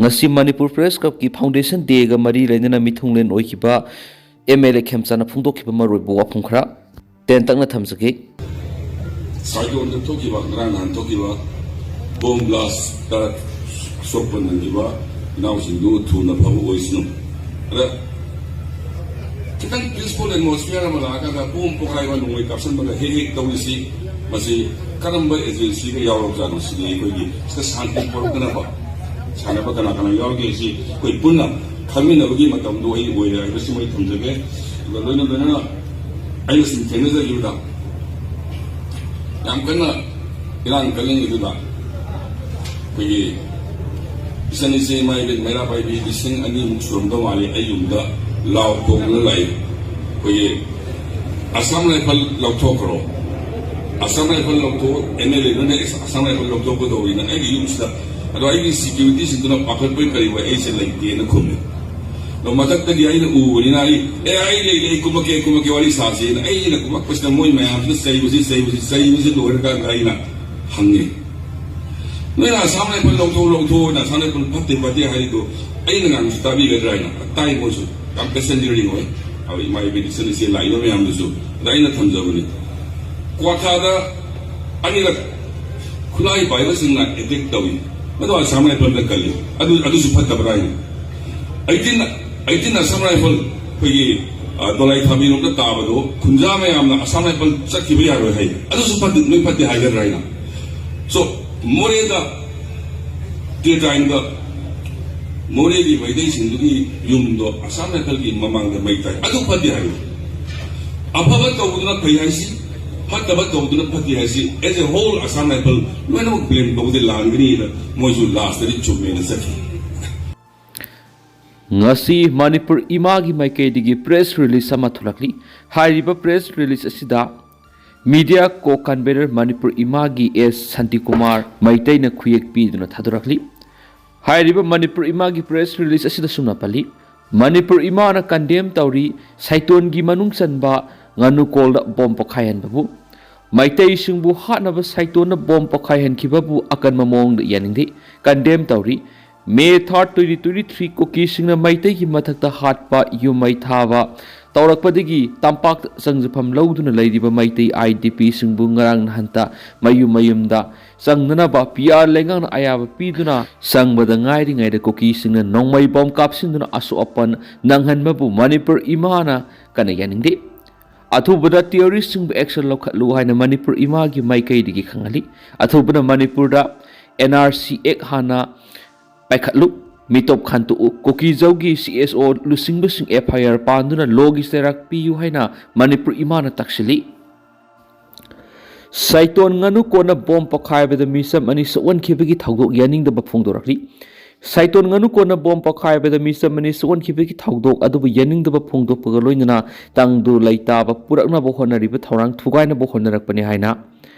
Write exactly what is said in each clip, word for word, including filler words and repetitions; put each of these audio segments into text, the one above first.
ꯉꯁꯤ ꯃꯅꯤꯄꯨꯔ ꯄ꯭ꯔꯦꯁ ꯀ꯭ꯂꯕꯀꯤ ꯐꯥꯎꯟꯗꯦꯁꯟ ꯗꯦꯒ ꯃꯔꯤ ꯂꯩꯅꯅ ꯃꯤꯊꯨꯡꯂꯦꯟ ꯑꯣꯏꯈꯤꯕ ꯑꯦꯝ ꯑꯦꯜ ꯑꯦ ꯈꯦꯝꯆꯥꯟꯅ ꯐꯣꯡꯗꯣꯛꯈꯤꯕ ꯃꯔꯨꯑꯣꯏꯕ ꯋꯥꯐꯝ ꯈꯔ ꯇꯦꯟꯇꯛꯅ ꯊꯝꯖꯒꯦ꯫ ꯁꯥꯏꯗꯣꯟꯗ ꯊꯣꯛꯈꯤꯕ, ꯉꯔꯥꯡ ꯅꯍꯥꯟ ꯊꯣꯛꯈꯤꯕ ꯕꯣꯝ ꯕ꯭ꯂꯥꯁꯇ ꯑꯁꯣꯛꯄ ꯅꯪꯈꯤꯕ ꯏꯅꯥꯎꯁꯤꯡꯗꯨ ꯊꯨꯅ ꯐꯕ ꯑꯣꯏꯁꯅꯨ꯫ ꯑꯗ ꯈꯤꯇꯪ peaceful atmosphere ꯑꯃ ꯂꯥꯛꯑꯀꯥꯟꯗ ꯕꯣꯝ ꯄꯣꯈꯥꯏꯕ, ꯅꯣꯡꯃꯩ ꯀꯥꯞꯁꯤꯟꯕꯒ ꯍꯦꯛ ꯍꯦꯛ ꯇꯧꯔꯤꯁꯤ, ꯃꯁꯤ ꯀꯔꯝꯕ agencyꯒ ꯌꯥꯎꯔꯕꯖꯥꯠꯅꯣ ꯁꯤꯅꯤ ꯑꯩꯈꯣꯏꯒꯤ ꯁꯤꯗ ꯁꯥꯟꯇꯤ ꯄꯨꯔꯛꯇꯅꯕ ꯁꯥꯟꯅꯕ ꯀꯅꯥ ꯀꯅꯥ ꯌꯥꯎꯒꯦ ꯁꯤ ꯑꯩꯈꯣꯏ ꯄꯨꯟꯅ ꯈꯪꯃꯤꯟꯅꯕꯒꯤ ꯃꯇꯝꯗꯣ ꯑꯩ ꯑꯣꯏꯔꯦ ꯍꯥꯏꯕꯁꯤꯃ ꯑꯩ ꯊꯝꯖꯒꯦ꯫ ꯑꯗꯨꯒ ꯂꯣꯏꯅ ꯂꯣꯏꯅꯅ ꯑꯩꯅ ꯁꯨꯝ ꯊꯦꯡꯅꯖꯈꯤꯕꯗ ꯌꯥꯝ ꯀꯟꯅ ꯏꯔꯥꯡ ꯀꯜꯂꯤꯉꯩꯗꯨꯗ ꯑꯩꯈꯣꯏꯒꯤ ꯏꯆꯟ ꯏꯆꯦ ꯏꯃꯥ ꯏꯕꯦꯟ ꯃꯩꯔꯥ ꯄꯥꯏꯕꯤ ꯂꯤꯁꯤꯡ ꯑꯅꯤꯃꯨꯛ ꯁꯨꯔꯝꯗꯧ ꯃꯥꯜꯂꯤ ꯑꯩ ꯌꯨꯝꯗ ꯂꯥꯎ ꯈꯣꯡꯗꯅ ꯂꯥꯛꯏ꯫ ꯑꯩꯈꯣꯏꯒꯤ ꯑꯁꯥꯝ ꯔꯥꯏꯐꯜ ꯂꯧꯊꯣꯛꯈ꯭ꯔꯣ, ꯑꯁꯥꯝ ꯔꯥꯏꯐꯜ ꯂꯧꯊꯣꯛ, ꯑꯦꯝ ꯑꯦꯜ ꯑꯦꯗꯨꯅ ꯑꯁꯥꯝ ꯔꯥꯏꯐꯜ ꯂꯧꯊꯣꯛꯀꯗꯧꯔꯤꯅ ꯑꯩꯒꯤ ꯌꯨꯝꯁꯤꯗ꯫ ꯑꯗꯣ ꯑꯩꯒꯤ ꯁꯦꯀ꯭ꯌꯨꯔꯤꯇꯤꯁꯤꯡꯗꯨꯅ ꯄꯥꯈꯠꯄꯩ ꯀꯔꯤꯕꯣꯏ ꯑꯩꯁꯦ ꯂꯩꯇꯦꯅ ꯈꯨꯝꯃꯦ꯫ ꯑꯗꯣ ꯃꯊꯛꯇꯒꯤ ꯑꯩꯅ ꯎꯕꯅꯤꯅ ꯑꯩ, "ꯑꯦ, ꯑꯩ ꯂꯩ, ꯂꯩ, ꯀꯨꯝꯃꯛꯀꯦ, ꯀꯨꯝꯃꯛꯀꯦ, ꯋꯥꯔꯤ ꯁꯥꯁꯦꯅ" ꯑꯩꯅ ꯀꯨꯝꯃꯛꯄꯁꯤꯗ ꯃꯣꯏ ꯃꯌꯥꯝꯁꯤꯅ ꯆꯩꯕꯁꯤ, ꯆꯩꯕꯁꯤ, ꯆꯩꯕꯁꯤ ꯂꯣꯏꯔꯀꯥꯟꯗ ꯑꯩꯅ ꯍꯪꯉꯦ, "ꯅꯣꯏꯅ ꯑꯁꯥꯝ ꯔꯥꯏꯐꯜ ꯂꯧꯊꯣꯛ, ꯂꯧꯊꯣꯛꯑꯣꯅ ꯑꯁꯥꯝ ꯔꯥꯏꯐꯜ ꯐꯠꯇꯦ, ꯐꯠꯇꯦ ꯍꯥꯏꯔꯤꯗꯣ ꯑꯩꯅ ꯉꯥꯡꯕꯁꯤ ꯇꯥꯕꯤꯒꯗ꯭ꯔꯥ?" ꯍꯥꯏꯅ꯫ ꯇꯥꯏ ꯃꯣꯏꯁꯨ, ꯌꯥꯝ ꯄꯦꯁꯦꯟꯖꯔꯤꯡ ꯑꯣꯏ꯫ ꯑꯗꯣ ꯏꯃꯥ ꯏꯕꯦꯟ ꯏꯆꯟ ꯏꯆꯦ ꯂꯥꯛꯏꯕ ꯃꯌꯥꯝꯗꯨꯁꯨ꯫ ꯑꯗ ꯑꯩꯅ ꯊꯝꯖꯕꯅꯤ, ꯀ꯭ꯋꯥꯊꯥꯗ ꯑꯅꯤꯔꯛ ꯈꯨꯠꯂꯥꯏ ꯄꯥꯏꯕꯁꯤꯡꯅ ꯑꯦꯇꯦꯛ ꯇꯧꯏ, ꯃꯗꯨ ꯑꯁꯥꯝ ꯔꯥꯏꯐꯜꯗ ꯀꯜꯂꯤ꯫ ꯑꯗꯨ, ꯑꯗꯨꯁꯨ ꯐꯠꯇꯕ꯭ꯔꯥ ꯍꯥꯏꯅ꯫ ꯑꯩꯠꯇꯤꯟ, ꯑꯩꯠꯇꯤꯟ ꯑꯁꯥꯝ ꯔꯥꯏꯐꯜ ꯑꯩꯈꯣꯏꯒꯤ, ꯑ, ꯗꯣꯂꯥꯏ ꯊꯥꯕꯤꯔꯣꯝꯗ ꯇꯥꯕꯗꯣ ꯈꯨꯟꯖꯥ ꯃꯌꯥꯝꯅ ꯑꯁꯥꯝ ꯔꯥꯏꯐꯜ ꯆꯠꯈꯤꯕ ꯌꯥꯔꯣꯏ ꯍꯥꯏ꯫ ꯑꯗꯨꯁꯨ ꯐꯠꯇꯦ, ꯅꯣꯏ ꯐꯠꯇꯦ ꯍꯥꯏꯒꯗ꯭ꯔꯥ ꯍꯥꯏꯅ꯫ So, ꯃꯣꯔꯦꯗ ꯗꯦ ꯇꯥꯏꯝꯗ ꯃꯣꯔꯦꯒꯤ ꯃꯩꯇꯩꯁꯤꯡꯗꯨꯒꯤ ꯌꯨꯝꯗꯣ ꯑꯁꯥꯝ ꯔꯥꯏꯐꯜꯒꯤ ꯃꯃꯥꯡꯗ ꯃꯩ ꯇꯥꯏ꯫ ꯑꯗꯨ ꯐꯠꯇꯦ ꯍꯥꯏꯌꯨ꯫ ꯑꯐꯕ ꯇꯧꯕꯗꯨꯅ ꯐꯩ ꯍꯥꯏꯁꯤ, ꯐꯠꯇꯕ ꯇꯧꯕꯗꯨꯅ ꯐꯠꯇꯦ ꯍꯥꯏꯁꯤ, as a whole Assam rifle ꯂꯣꯏꯅꯃꯛ ꯕ꯭ꯂꯦꯝ ꯇꯧꯕꯗꯤ ꯂꯥꯟꯒꯅꯤꯅ ꯃꯣꯏꯁꯨ ꯂꯥꯁꯇꯗꯤ ꯆꯨꯝꯃꯦꯅ ꯆꯠꯈꯤ꯫ ꯉꯁꯤ ꯃꯅꯤꯄꯨꯔ ꯏꯃꯥꯒꯤ ꯃꯥꯏꯀꯩꯗꯒꯤ ꯄ꯭ꯔꯦꯁ ꯔꯤꯂꯤꯖ ꯑꯃ ꯊꯣꯛꯂꯛꯂꯤ꯫ ꯍꯥꯏꯔꯤꯕ ꯄ꯭ꯔꯦꯁ ꯔꯤꯂꯤꯖ ꯑꯁꯤꯗ ꯃꯤꯗꯤꯌꯥ ꯀꯣ ꯀꯟꯚꯦꯅꯔ ꯃꯅꯤꯄꯨꯔ ꯏꯃꯥꯒꯤ ꯑꯦꯁ ꯁꯥꯟꯇꯤꯀꯨꯃꯥꯔ ꯃꯩꯇꯩꯅ ꯈꯨꯌꯦꯛ ꯄꯤꯗꯨꯅ ꯊꯥꯗꯣꯔꯛꯂꯤ꯫ ꯍꯥꯏꯔꯤꯕ ꯃꯅꯤꯄꯨꯔ ꯏꯃꯥꯒꯤ ꯄ꯭ꯔꯦꯁ ꯔꯤꯂꯤꯖ ꯑꯁꯤꯗ ꯁꯨꯝꯅ ꯄꯜꯂꯤ, ꯃꯅꯤꯄꯨꯔ ꯏꯃꯥꯅ ꯀꯟꯗꯦꯝ ꯇꯧꯔꯤ ꯁꯥꯏꯇꯣꯟꯒꯤ ꯃꯅꯨꯡ ꯆꯟꯕ ꯉꯥꯅꯨꯀꯣꯜꯗ ꯕꯣꯝ ꯄꯣꯈꯥꯏꯍꯟꯕꯕꯨ꯫ ꯃꯩꯇꯩꯁꯤꯡꯕꯨ ꯍꯥꯠꯅꯕ ꯁꯥꯏꯇꯣꯟꯅ ꯕꯣꯝ ꯄꯣꯈꯥꯏꯍꯟꯈꯤꯕꯕꯨ ꯑꯀꯟꯕ ꯃꯑꯣꯡꯗ ꯌꯥꯅꯤꯡꯗꯦ, ꯀꯟꯗꯦꯝ ꯇꯧꯔꯤ꯫ May third, twenty twenty-three, ꯀꯨꯀꯤꯁꯤꯡꯅ ꯃꯩꯇꯩꯒꯤ ꯃꯊꯛꯇ ꯍꯥꯠꯄ, ꯌꯨꯝ ꯃꯩ ꯊꯥꯕ ꯇꯧꯔꯛꯄꯗꯒꯤ ꯇꯝꯄꯥꯛꯇ ꯆꯪꯖꯐꯝ ꯂꯧꯗꯨꯅ ꯂꯩꯔꯤꯕ ꯃꯩꯇꯩ IDPꯁꯤꯡꯕꯨ ꯉꯔꯥꯡ ꯅꯍꯥꯟꯇ ꯃꯌꯨꯝ ꯃꯌꯨꯝꯗ ꯆꯪꯅꯅꯕ PR ꯂꯩꯉꯥꯛꯅ ꯑꯌꯥꯕ ꯄꯤꯗꯨꯅ ꯆꯪꯕꯗ ꯉꯥꯏꯔꯤꯉꯩꯗ ꯀꯨꯀꯤꯁꯤꯡꯅ ꯅꯣꯡꯃꯩ ꯕꯣꯝ ꯀꯥꯞꯁꯤꯟꯗꯨꯅ ꯑꯁꯣꯛ ꯑꯄꯟ ꯅꯪꯍꯟꯕꯕꯨ ꯃꯅꯤꯄꯨꯔ ꯏꯃꯥꯅ ꯀꯟꯅ ꯌꯥꯅꯤꯡꯗꯦ꯫ ꯑꯊꯨꯕꯗ terroristꯁꯤꯡꯕꯨ action ꯂꯧꯈꯠꯂꯨ ꯍꯥꯏꯅ ꯃꯅꯤꯄꯨꯔ ꯏꯃꯥꯒꯤ ꯃꯥꯏꯀꯩꯗꯒꯤ ꯈꯪꯍꯜꯂꯤ꯫ ꯑꯊꯨꯕꯗ ꯃꯅꯤꯄꯨꯔꯗ NRC Act ꯍꯥꯟꯅ ꯄꯥꯏꯈꯠꯂꯨ, ꯃꯤꯇꯣꯞ ꯈꯟꯇꯣꯛꯎ, ꯀꯨꯀꯤꯖꯧꯒꯤ CSO ꯂꯨꯆꯤꯡꯕꯁꯤꯡ FIR ꯄꯥꯟꯗꯨꯅ lawꯒꯤ ꯆꯩꯔꯥꯛ ꯄꯤꯌꯨ ꯍꯥꯏꯅ ꯃꯅꯤꯄꯨꯔ ꯏꯃꯥꯅ ꯇꯛꯁꯤꯜꯂꯤ꯫ ꯁꯥꯏꯇꯣꯟ ꯉꯥꯅꯨ ꯀꯣꯟꯅ ꯕꯣꯝ ꯄꯣꯈꯥꯏꯕꯗ ꯃꯤꯆꯝ ꯑꯅꯤ ꯁꯣꯛꯍꯟꯈꯤꯕꯒꯤ ꯊꯧꯗꯣꯛ ꯌꯥꯅꯤꯡꯗꯕ ꯐꯣꯡꯗꯣꯔꯛꯂꯤ꯫ ꯁꯥꯏꯇꯣꯟ ꯉꯥꯅꯨ ꯀꯣꯟꯅ ꯕꯣꯝ ꯄꯣꯈꯥꯏꯕꯗ ꯃꯤꯆꯝ ꯑꯅꯤ ꯁꯣꯛꯍꯟꯈꯤꯕꯒꯤ ꯊꯧꯗꯣꯛ ꯑꯗꯨꯕꯨ ꯌꯥꯅꯤꯡꯗꯕ ꯐꯣꯡꯗꯣꯛꯄꯒ ꯂꯣꯏꯅꯅ ꯇꯪꯗꯨ ꯂꯩꯇꯥꯕ ꯄꯨꯔꯛꯅꯕ ꯍꯣꯠꯅꯔꯤꯕ ꯊꯧꯔꯥꯡ ꯊꯨꯒꯥꯏꯅꯕ ꯍꯣꯠꯅꯔꯛꯄꯅꯤ ꯍꯥꯏꯅ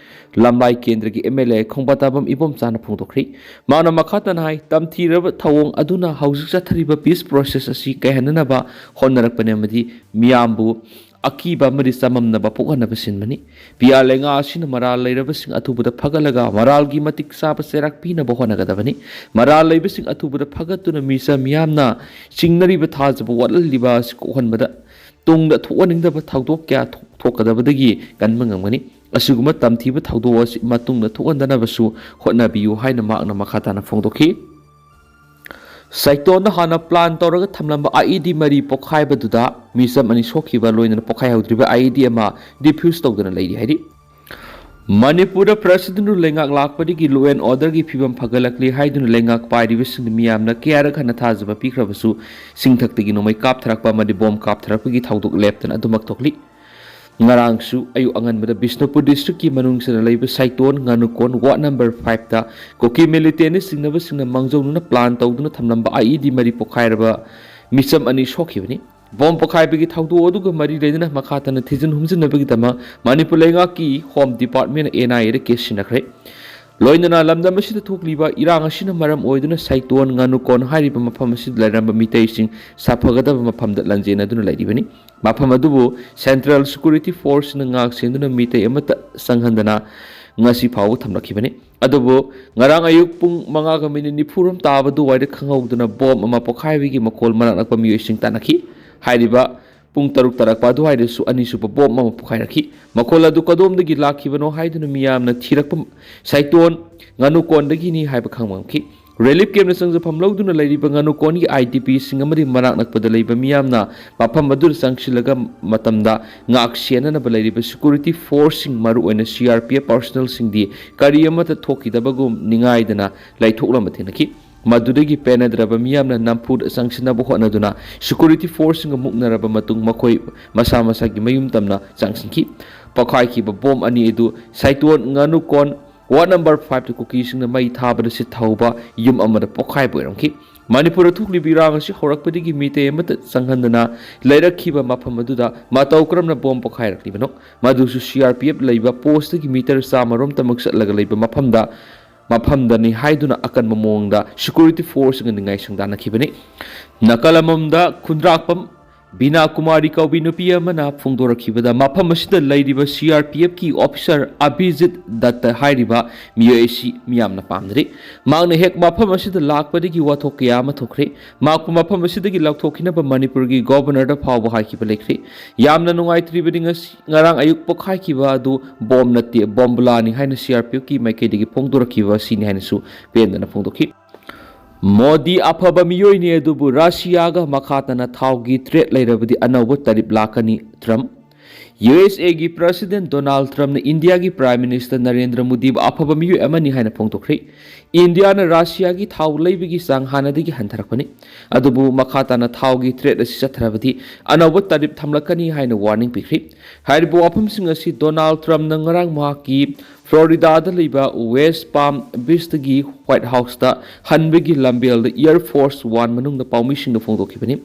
ꯂꯝꯂꯥꯏ ꯀꯦꯟꯗ꯭ꯔꯒꯤ MLA ꯈꯣꯡꯕꯥꯇꯥꯕꯝ ꯏꯕꯣꯝꯆꯥꯅ ꯐꯣꯡꯗꯣꯛꯈ꯭ꯔꯤ꯫ ꯃꯥꯅ ꯃꯈꯥ ꯇꯥꯅ ꯍꯥꯏ, ꯇꯝꯊꯤꯔꯕ ꯊꯧꯑꯣꯡ ꯑꯗꯨꯅ ꯍꯧꯖꯤꯛ ꯆꯠꯊꯔꯤꯕ peace process ꯑꯁꯤ ꯀꯥꯏꯍꯟꯅꯅꯕ ꯍꯣꯠꯅꯔꯛꯄꯅꯤ ꯑꯃꯗꯤ ꯃꯤꯌꯥꯝꯕꯨ ꯑꯀꯤꯕ ꯑꯃꯗꯤ ꯆꯃꯝꯅꯕ ꯄꯣꯛꯍꯟꯅꯕ ꯁꯤꯟꯕꯅꯤ꯫ PR ꯂꯩꯉꯥꯛ ꯑꯁꯤꯅ ꯃꯔꯥꯜ ꯂꯩꯔꯕꯁꯤꯡ ꯑꯊꯨꯕꯗ ꯐꯒꯠꯂꯒ ꯃꯔꯥꯜꯒꯤ ꯃꯇꯤꯛ ꯆꯥꯕ ꯆꯩꯔꯥꯛ ꯄꯤꯅꯕ ꯍꯣꯠꯅꯒꯗꯕꯅꯤ꯫ ꯃꯔꯥꯜ ꯂꯩꯕꯁꯤꯡ ꯑꯊꯨꯕꯗ ꯐꯒꯠꯇꯨꯅ ꯃꯤꯆꯝ ꯃꯤꯌꯥꯝꯅ ꯆꯤꯡꯅꯔꯤꯕ ꯊꯥꯖꯕ ꯋꯥꯠꯍꯜꯂꯤꯕ ꯑꯁꯤ ꯀꯣꯛꯍꯟꯕꯗ ꯇꯨꯡꯗ ꯊꯣꯛꯍꯟꯅꯤꯡꯗꯕ ꯊꯧꯗꯣꯛ ꯀꯌꯥ ꯊꯣꯛ-, ꯊꯣꯛꯀꯗꯕꯗꯒꯤ ꯀꯟꯕ ꯉꯝꯒꯅꯤ꯫ ꯑꯁꯤꯒꯨꯝꯕ ꯇꯝꯊꯤꯕ ꯊꯧꯗꯣꯛ ꯑꯁꯤ ꯃꯇꯨꯡꯗ ꯊꯣꯛꯍꯟꯗꯅꯕꯁꯨ ꯍꯣꯠꯅꯕꯤꯌꯨ ꯍꯥꯏꯅ ꯃꯍꯥꯛꯅ ꯃꯈꯥ ꯇꯥꯅ ꯐꯣꯡꯗꯣꯛꯈꯤ꯫ ꯁꯥꯏꯇꯣꯟꯅ ꯍꯥꯟꯅ plan ꯇꯧꯔꯒ ꯊꯝꯂꯝꯕ IED ꯃꯔꯤ ꯄꯣꯈꯥꯏꯕꯗꯨꯗ ꯃꯤꯆꯝ ꯑꯅꯤ ꯁꯣꯛꯈꯤꯕ ꯂꯣꯏꯅꯅ ꯄꯣꯈꯥꯏꯍꯧꯗ꯭ꯔꯤꯕ IED ꯑꯃ defuse ꯇꯧꯗꯨꯅ ꯂꯩꯔꯤ ꯍꯥꯏꯔꯤ꯫ ꯃꯅꯤꯄꯨꯔꯗ President ꯔꯨꯜ ꯂꯩꯉꯥꯛ ꯂꯥꯛꯄꯗꯒꯤ law and order ꯒꯤ ꯐꯤꯕꯝ ꯐꯒꯠꯂꯛꯂꯤ ꯍꯥꯏꯗꯨꯅ ꯂꯩꯉꯥꯛ ꯄꯥꯏꯔꯤꯕꯁꯤꯡꯗ ꯃꯤꯌꯥꯝꯅ ꯀꯌꯥꯔꯛ ꯍꯟꯅ ꯊꯥꯖꯕ ꯄꯤꯈ꯭ꯔꯕꯁꯨ ꯆꯤꯡꯊꯛꯇꯒꯤ ꯅꯣꯡꯃꯩ ꯀꯥꯞꯊꯔꯛꯄ ꯑꯃꯗꯤ ꯕꯣꯝ ꯀꯥꯞꯊꯔꯛꯄꯒꯤ ꯊꯧꯗꯣꯛ ꯂꯦꯞꯇꯅ ꯑꯗꯨꯃꯛ ꯊꯣꯛꯂꯤ꯫ ꯉꯔꯥꯡꯁꯨ ꯑꯌꯨꯛ ꯑꯉꯟꯕꯗ ꯕꯤꯁꯅꯨꯄꯨꯔ district ꯀꯤ ꯃꯅꯨꯡꯁꯤꯗ ꯂꯩꯕ ꯁꯥꯏꯇꯣꯟ ꯉꯥꯅꯨꯀꯣꯟ ward number five ꯇ ꯀꯨꯀꯤ militant ꯅ ꯆꯤꯡꯅꯕꯁꯤꯡꯅ ꯃꯥꯡꯖꯧꯅꯅ plan ꯇꯧꯗꯨꯅ ꯊꯝꯂꯝꯕ IED ꯃꯔꯤ ꯄꯣꯈꯥꯏꯔꯕ ꯃꯤꯆꯝ ꯑꯅꯤ ꯁꯣꯛꯈꯤꯕꯅꯤ꯫ ꯕꯣꯝ ꯄꯣꯈꯥꯏꯕꯒꯤ ꯊꯧꯗꯣꯛ ꯑꯗꯨꯒ ꯃꯔꯤ ꯂꯩꯅꯅ ꯃꯈꯥ ꯇꯥꯅ ꯊꯤꯖꯤꯟ ꯍꯨꯝꯖꯤꯟꯅꯕꯒꯤꯗꯃꯛ ꯃꯅꯤꯄꯨꯔ ꯂꯩꯉꯥꯛꯀꯤ Home Department ꯅ NIA ꯗ case ꯁꯤꯟꯅꯈ꯭ꯔꯦ꯫ ꯂꯣꯏꯅꯅ ꯂꯝꯗꯝ ꯑꯁꯤꯗ ꯊꯣꯛꯂꯤꯕ ꯏꯔꯥꯡ ꯑꯁꯤꯅ ꯃꯔꯝ ꯑꯣꯏꯗꯨꯅ ꯁꯥꯏꯇꯣꯟ ꯉꯥꯅꯨꯀꯣꯟ ꯍꯥꯏꯔꯤꯕ ꯃꯐꯝ ꯑꯁꯤꯗ ꯂꯩꯔꯝꯕ ꯃꯤꯇꯩꯁꯤꯡ ꯁꯥꯐꯒꯗꯕ ꯃꯐꯝꯗ ꯂꯥꯟꯖꯦꯟꯅꯗꯨꯅ ꯂꯩꯔꯤꯕꯅꯤ꯫ ꯃꯐꯝ ꯑꯗꯨꯕꯨ Central Security Force ꯅ ꯉꯥꯛ ꯁꯦꯟꯗꯨꯅ ꯃꯤꯇꯩ ꯑꯃꯠꯇ ꯆꯪꯍꯟꯗꯅ ꯉꯁꯤ ꯐꯥꯎꯕ ꯊꯝꯂꯛꯈꯤꯕꯅꯤ꯫ ꯑꯗꯨꯕꯨ ꯉꯔꯥꯡ ꯑꯌꯨꯛ ꯄꯨꯡ ꯃꯉꯥꯒ ꯃꯤꯅꯤꯠ ꯅꯤꯐꯨꯔꯣꯝ ꯇꯥꯕ ꯑꯗꯨꯋꯥꯏꯗ ꯈꯪꯍꯧꯗꯅ ꯕꯣꯝ ꯑꯃ ꯄꯣꯈꯥꯏꯕꯒꯤ ꯃꯈꯣꯜ ꯃꯅꯥꯛ ꯅꯛꯄ ꯃꯤꯑꯣꯏꯁꯤꯡ ꯇꯥꯅꯈꯤ꯫ ꯍꯥꯏꯔꯤꯕ ꯄꯨꯡ ꯇꯔꯨꯛ ꯇꯥꯔꯛꯄ ꯑꯗꯨꯋꯥꯏꯗꯁꯨ ꯑꯅꯤꯁꯨꯕ ꯕꯣꯝ ꯑꯃ ꯄꯣꯈꯥꯏꯔꯛꯈꯤ꯫ ꯃꯈꯣꯜ ꯑꯗꯨ ꯀꯗꯣꯝꯗꯒꯤ ꯂꯥꯛꯈꯤꯕꯅꯣ ꯍꯥꯏꯗꯨꯅ ꯃꯤꯌꯥꯝꯅ ꯊꯤꯔꯛꯄ ꯁꯥꯏꯇꯣꯟ ꯉꯥꯅꯨꯀꯣꯟꯗꯒꯤꯅꯤ ꯍꯥꯏꯕ ꯈꯪꯕ ꯉꯝꯈꯤ꯫ ꯔꯤꯂꯤꯐ ꯀꯦꯝꯞꯅ ꯆꯪꯖꯐꯝ ꯂꯧꯗꯨꯅ ꯂꯩꯔꯤꯕ ꯉꯥꯅꯨꯀꯣꯟꯒꯤ ꯑꯥꯏ ꯗꯤ ꯄꯤꯁꯤꯡ ꯑꯃꯗꯤ ꯃꯅꯥꯛ ꯅꯛꯄꯗ ꯂꯩꯕ ꯃꯤꯌꯥꯝꯅ ꯃꯐꯝ ꯑꯗꯨꯗ ꯆꯪꯁꯤꯜꯂꯒ ꯃꯇꯝꯗ ꯉꯥꯛ ꯁꯦꯟꯅꯅꯕ ꯂꯩꯔꯤꯕ ꯁꯦꯀ꯭ꯌꯨꯔꯤꯇꯤ ꯐꯣꯔꯁꯁꯤꯡ, ꯃꯔꯨꯑꯣꯏꯅ ꯁꯤ ꯑꯥꯔ ꯄꯤ ꯑꯦꯐ ꯄꯥꯔꯁꯣꯅꯦꯜꯁꯤꯡꯗꯤ ꯀꯔꯤ ꯑꯃꯠꯇ ꯊꯣꯛꯈꯤꯗꯕꯒꯨꯝ ꯅꯤꯡꯉꯥꯏꯗꯅ ꯂꯩꯊꯣꯛꯂꯝꯕ ꯊꯦꯡꯅꯈꯤ꯫ ꯃꯗꯨꯗꯒꯤ ꯄꯦꯟꯅꯗ꯭ꯔꯕ ꯃꯤꯌꯥꯝꯅ ꯅꯝꯐꯨꯗ ꯆꯪꯁꯤꯟꯅꯕ ꯍꯣꯠꯅꯗꯨꯅ ꯁꯦꯀ꯭ꯌꯨꯔꯤꯇꯤ ꯐꯣꯔꯁꯁꯤꯡꯒ ꯃꯨꯛꯅꯔꯕ ꯃꯇꯨꯡ ꯃꯈꯣꯏ ꯃꯁꯥ ꯃꯁꯥꯒꯤ ꯃꯌꯨꯝ ꯇꯝꯅ ꯆꯪꯁꯤꯟꯈꯤ꯫ ꯄꯣꯈꯥꯏꯈꯤꯕ ꯕꯣꯝ ꯑꯅꯤ ꯑꯗꯨ ꯁꯥꯏꯇꯣꯟ ꯉꯥꯅꯨꯀꯣꯟ ꯋꯥꯔꯗ ꯅꯝꯕꯔ ꯐꯥꯏꯚꯇ ꯀꯨꯀꯤꯁꯤꯡꯅ ꯃꯩ ꯊꯥꯕꯗ ꯁꯤꯠ ꯊꯧꯕ ꯌꯨꯝ ꯑꯃꯗ ꯄꯣꯈꯥꯏꯕ ꯑꯣꯏꯔꯝꯈꯤ꯫ ꯃꯅꯤꯄꯨꯔꯗ ꯊꯣꯛꯂꯤꯕ ꯏꯔꯥꯡ ꯑꯁꯤ ꯍꯧꯔꯛꯄꯗꯒꯤ ꯃꯤꯇꯩ ꯑꯃꯠꯇ ꯆꯪꯍꯟꯗꯅ ꯂꯩꯔꯛꯈꯤꯕ ꯃꯐꯝ ꯑꯗꯨꯗ ꯃꯇꯧ ꯀꯔꯝꯅ ꯕꯣꯝ ꯄꯣꯈꯥꯏꯔꯛꯂꯤꯕꯅꯣ? ꯃꯗꯨꯁꯨ ꯁꯤ ꯑꯥꯔ ꯄꯤ ꯑꯦꯐ ꯂꯩꯕ ꯄꯣꯁꯇꯒꯤ ꯃꯤꯇꯔ ꯆꯥꯝꯃꯔꯣꯝꯇꯃꯛ ꯆꯠꯂꯒ ꯂꯩꯕ ꯃꯐꯝꯗ ꯃꯐꯝꯗꯅꯤ ꯍꯥꯏꯗꯨꯅ ꯑꯀꯟꯕ ꯃꯑꯣꯡꯗ ꯁꯦꯀ꯭ꯌꯨꯔꯤꯇꯤ ꯐꯣꯔꯁꯁꯤꯡꯒ ꯅꯤꯡꯉꯥꯏ ꯁꯪꯗꯥꯟꯅꯈꯤꯕꯅꯤ꯫ ꯅꯥꯀꯜ ꯑꯃꯃꯝꯗ ꯈꯨꯟꯗ꯭ꯔꯥꯛꯄꯝ ꯕꯤꯅꯥ ꯀꯨꯃꯥꯔꯤ ꯀꯧꯕꯤ ꯅꯨꯄꯤ ꯑꯃꯅ ꯐꯣꯡꯗꯣꯔꯛꯈꯤꯕꯗ, ꯃꯐꯝ ꯑꯁꯤꯗ ꯂꯩꯔꯤꯕ ꯁꯤ ꯑꯥꯔ ꯄꯤ ꯑꯦꯐꯀꯤ ꯑꯣꯐꯤꯁꯥꯔ ꯑꯕꯤꯖꯤꯠ ꯗꯠꯇ ꯍꯥꯏꯔꯤꯕ ꯃꯤꯑꯣꯏ ꯑꯁꯤ ꯃꯤꯌꯥꯝꯅ ꯄꯥꯝꯅꯔꯤ꯫ ꯃꯍꯥꯛꯅ ꯍꯦꯛ ꯃꯐꯝ ꯑꯁꯤꯗ ꯂꯥꯛꯄꯗꯒꯤ ꯋꯥꯊꯣꯛ ꯀꯌꯥ ꯑꯃ ꯊꯣꯛꯈ꯭ꯔꯦ꯫ ꯃꯍꯥꯛꯄꯨ ꯃꯐꯝ ꯑꯁꯤꯗꯒꯤ ꯂꯧꯊꯣꯛꯈꯤꯅꯕ ꯃꯅꯤꯄꯨꯔꯒꯤ ꯒꯣꯚꯔꯅꯔꯗ ꯐꯥꯎꯕ ꯍꯥꯏꯈꯤꯕ ꯂꯩꯈ꯭ꯔꯦ꯫ ꯌꯥꯝꯅ ꯅꯨꯡꯉꯥꯏꯇ꯭ꯔꯤꯕꯗꯤ ꯉꯁꯤ, ꯉꯔꯥꯡ ꯑꯌꯨꯛ ꯄꯣꯛꯈꯥꯏꯈꯤꯕ ꯑꯗꯨ ꯕꯣꯝ ꯅꯠꯇꯦ, ꯕꯣꯝꯕꯨꯂꯥꯅꯤ ꯍꯥꯏꯅ ꯁꯤ ꯑꯥꯔ ꯄꯤ ꯑꯦꯐꯀꯤ ꯃꯥꯏꯀꯩꯗꯒꯤ ꯐꯣꯡꯗꯣꯔꯛꯈꯤꯕ ꯑꯁꯤꯅꯤ ꯍꯥꯏꯅꯁꯨ ꯄꯦꯟꯗꯅ ꯐꯣꯡꯗꯣꯛꯈꯤ꯫ ꯃꯣꯗꯤ ꯑꯐꯕ ꯃꯤꯑꯣꯏꯅꯤ, ꯑꯗꯨꯕꯨ ꯔꯁꯤꯌꯥꯒ ꯃꯈꯥ ꯇꯥꯅ ꯊꯥꯎꯒꯤ ꯇ꯭ꯔꯦꯗ ꯂꯩꯔꯕꯗꯤ ꯑꯅꯧꯕ ꯇꯔꯤꯞ ꯂꯥꯛꯀꯅꯤ, ꯇ꯭ꯔꯝꯞ꯫ ꯌꯨ ꯑꯦꯁ ꯑꯦꯒꯤ ꯄ꯭ꯔꯁꯤꯗꯦꯟ ꯗꯣꯅꯥꯜꯗ ꯇ꯭ꯔꯝꯞꯅ ꯏꯟꯗꯤꯌꯥꯒꯤ ꯄ꯭ꯔꯥꯏꯝ ꯃꯤꯅꯤꯁꯇꯔ ꯅꯔꯦꯟꯗ꯭ꯔ ꯃꯣꯗꯤꯕꯨ ꯑꯐꯕ ꯃꯤꯑꯣꯏ ꯑꯃꯅꯤ ꯍꯥꯏꯅ ꯐꯣꯡꯗꯣꯛꯈ꯭ꯔꯦ꯫ ꯏꯟꯗꯤꯌꯥꯅ ꯔꯁꯤꯌꯥꯒꯤ ꯊꯥꯎ ꯂꯩꯕꯒꯤ ꯆꯥꯡ ꯍꯥꯟꯅꯗꯒꯤ ꯍꯟꯊꯔꯛꯄꯅꯤ, ꯑꯗꯨꯕꯨ ꯃꯈꯥ ꯇꯥꯅ ꯊꯥꯎꯒꯤ ꯇ꯭ꯔꯦꯗ ꯑꯁꯤ ꯆꯠꯊꯔꯕꯗꯤ ꯑꯅꯧꯕ ꯇꯔꯤꯞ ꯊꯝꯂꯛꯀꯅꯤ ꯍꯥꯏꯅ ꯋꯥꯔꯅꯤꯡ ꯄꯤꯈ꯭ꯔꯦ꯫ ꯍꯥꯏꯔꯤꯕ ꯋꯥꯐꯝꯁꯤꯡ ꯑꯁꯤ ꯗꯣꯅꯥꯜꯗ ꯇ꯭ꯔꯝꯞꯅ ꯉꯔꯥꯡ ꯃꯍꯥꯛꯀꯤ ꯐ꯭ꯂꯣꯔꯤꯗꯥꯗ ꯂꯩꯕ ꯋꯦꯁ ꯄꯥꯝ ꯕꯤꯆꯇꯒꯤ ꯋꯥꯏꯠ ꯍꯥꯎꯁꯇ ꯍꯟꯕꯒꯤ ꯂꯝꯕꯦꯜꯗ ꯏꯌꯔ ꯐꯣꯔꯁ ꯋꯥꯟ ꯃꯅꯨꯡꯗ ꯄꯥꯎꯃꯤꯁꯤꯡꯗ ꯐꯣꯡꯗꯣꯛꯈꯤꯕꯅꯤ꯫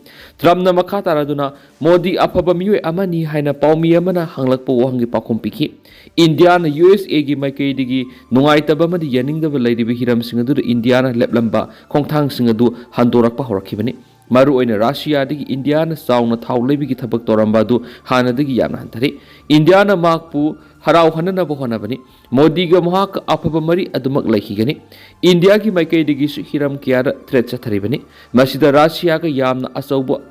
ꯇ꯭ꯔꯝꯞꯅ ꯃꯈꯥ ꯇꯥꯔꯗꯨꯅ, "ꯃꯣꯗꯤ ꯑꯐꯕ ꯃꯤꯑꯣꯏ ꯑꯃꯅꯤ" ꯍꯥꯏꯅ ꯄꯥꯎꯃꯤ ꯑꯃꯅ ꯍꯪꯂꯛꯄ ꯋꯥꯍꯪꯒꯤ ꯄꯥꯎꯈꯨꯝ ꯄꯤꯈꯤ꯫ ꯏꯟꯗꯤꯌꯥꯅ ꯌꯨ ꯑꯦꯁ ꯑꯦꯒꯤ ꯃꯥꯏꯀꯩꯗꯒꯤ ꯅꯨꯡꯉꯥꯏꯇꯕ ꯑꯃꯗꯤ ꯌꯥꯅꯤꯡꯗꯕ ꯂꯩꯔꯤꯕ ꯍꯤꯔꯝꯁꯤꯡ ꯑꯗꯨꯗ ꯏꯟꯗꯤꯌꯥꯅ ꯂꯦꯞꯂꯝꯕ ꯈꯣꯡꯊꯥꯡꯁꯤꯡ ꯑꯗꯨ ꯍꯟꯗꯣꯔꯛꯄ ꯍꯧꯔꯛꯈꯤꯕꯅꯤ꯫ ꯃꯔꯨꯑꯣꯏꯅ ꯔꯁꯤꯌꯥꯗꯒꯤ ꯏꯟꯗꯤꯌꯥꯅ ꯆꯥꯎꯅ ꯊꯥꯎ ꯂꯩꯕꯒꯤ ꯊꯕꯛ ꯇꯧꯔꯝꯕ ꯑꯗꯨ ꯍꯥꯟꯅꯗꯒꯤ ꯌꯥꯝꯅ ꯍꯟꯊꯔꯦ꯫ ꯏꯟꯗꯤꯌꯥꯅ ꯃꯍꯥꯛꯄꯨ ꯍꯔꯥꯎꯍꯟꯅꯅꯕ ꯍꯣꯠꯅꯕꯅꯤ꯫ ꯃꯣꯗꯤꯒ ꯃꯍꯥꯛꯀ ꯑꯐꯕ ꯃꯔꯤ ꯑꯗꯨꯃꯛ ꯂꯩꯈꯤꯒꯅꯤ꯫ ꯏꯟꯗꯤꯌꯥꯒꯤ ꯃꯥꯏꯀꯩꯗꯒꯤꯁꯨ ꯍꯤꯔꯝ ꯀꯌꯥꯗ ꯊ꯭ꯔꯦꯠ ꯆꯠꯊꯔꯤꯕꯅꯤ꯫ ꯃꯁꯤꯗ ꯔꯁꯤꯌꯥꯒ ꯌꯥꯝꯅ ꯑꯆꯧꯕ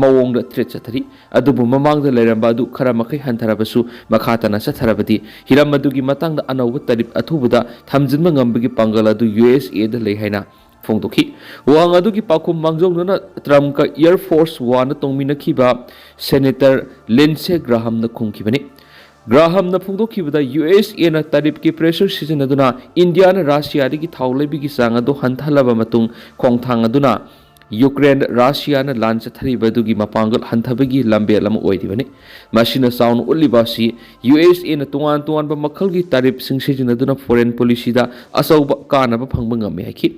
ꯃꯑꯣꯡꯗ ꯊ꯭ꯔꯦꯠ ꯆꯠꯊꯔꯤ꯫ ꯑꯗꯨꯕꯨ ꯃꯃꯥꯡꯗ ꯂꯩꯔꯝꯕ ꯑꯗꯨ ꯈꯔ ꯃꯈꯩ ꯍꯟꯊꯔꯕꯁꯨ, ꯃꯈꯥ ꯇꯥꯅ ꯆꯠꯊꯔꯕꯗꯤ ꯍꯤꯔꯝ ꯑꯗꯨꯒꯤ ꯃꯇꯥꯡꯗ ꯑꯅꯧꯕ ꯇꯔꯤꯞ ꯑꯊꯨꯕꯗ ꯊꯝꯖꯤꯟꯕ ꯉꯝꯕꯒꯤ ꯄꯥꯡꯒꯜ ꯑꯗꯨ ꯌꯨ ꯑꯦꯁ ꯑꯦꯗ ꯂꯩ ꯍꯥꯏꯅ ꯐꯣꯡꯗꯣꯛꯈꯤ꯫ ꯋꯥꯍꯪ ꯑꯗꯨꯒꯤ ꯄꯥꯎꯈꯨꯝ ꯃꯥꯡꯖꯧꯅꯅ ꯇ꯭ꯔꯝꯞꯀ ꯑꯦꯌꯔ ꯐꯣꯔꯁ ꯋꯥꯟꯗ ꯇꯣꯡꯃꯤꯟꯅꯈꯤꯕ ꯁꯦꯅꯦꯇꯔ ꯂꯤꯟꯁꯦ ꯒ꯭ꯔꯥꯍꯝꯅ ꯈꯨꯝꯈꯤꯕꯅꯤ꯫ ꯒ꯭ꯔꯥꯍꯝꯅ ꯐꯣꯡꯗꯣꯛꯈꯤꯕꯗ ꯌꯨ ꯑꯦꯁ ꯑꯦꯅ ꯇꯔꯤꯞꯀꯤ ꯄ꯭ꯔꯦꯁꯔ ꯁꯤꯖꯤꯟꯅꯗꯨꯅ ꯏꯟꯗꯤꯌꯥꯅ ꯔꯁꯤꯌꯥꯗꯒꯤ ꯊꯥꯎ ꯂꯩꯕꯒꯤ ꯆꯥꯡ ꯑꯗꯨ ꯍꯟꯊꯍꯜꯂꯕ ꯃꯇꯨꯡ ꯈꯣꯡꯊꯥꯡ ꯑꯗꯨꯅ ꯌꯨꯀ꯭ꯔꯦꯟꯗ ꯔꯁꯤꯌꯥꯅ ꯂꯥꯟ ꯆꯠꯊꯔꯤꯕ ꯑꯗꯨꯒꯤ ꯃꯄꯥꯡꯒꯜ ꯍꯟꯊꯕꯒꯤ ꯂꯝꯕꯦꯜ ꯑꯃ ꯑꯣꯏꯔꯤꯕꯅꯤ꯫ ꯃꯁꯤꯅ ꯆꯥꯎꯅ ꯎꯠꯂꯤꯕ ꯑꯁꯤ ꯌꯨ ꯑꯦꯁ ꯑꯦꯅ ꯇꯣꯉꯥꯟ ꯇꯣꯉꯥꯟꯕ ꯃꯈꯜꯒꯤ ꯇꯔꯤꯞꯁꯤꯡ ꯁꯤꯖꯤꯟꯅꯗꯨꯅ ꯐꯣꯔꯦꯟ ꯄꯣꯂꯤꯁꯤꯗ ꯑꯆꯧꯕ ꯀꯥꯟꯅꯕ ꯐꯪꯕ ꯉꯝꯃꯤ ꯍꯥꯏꯈꯤ꯫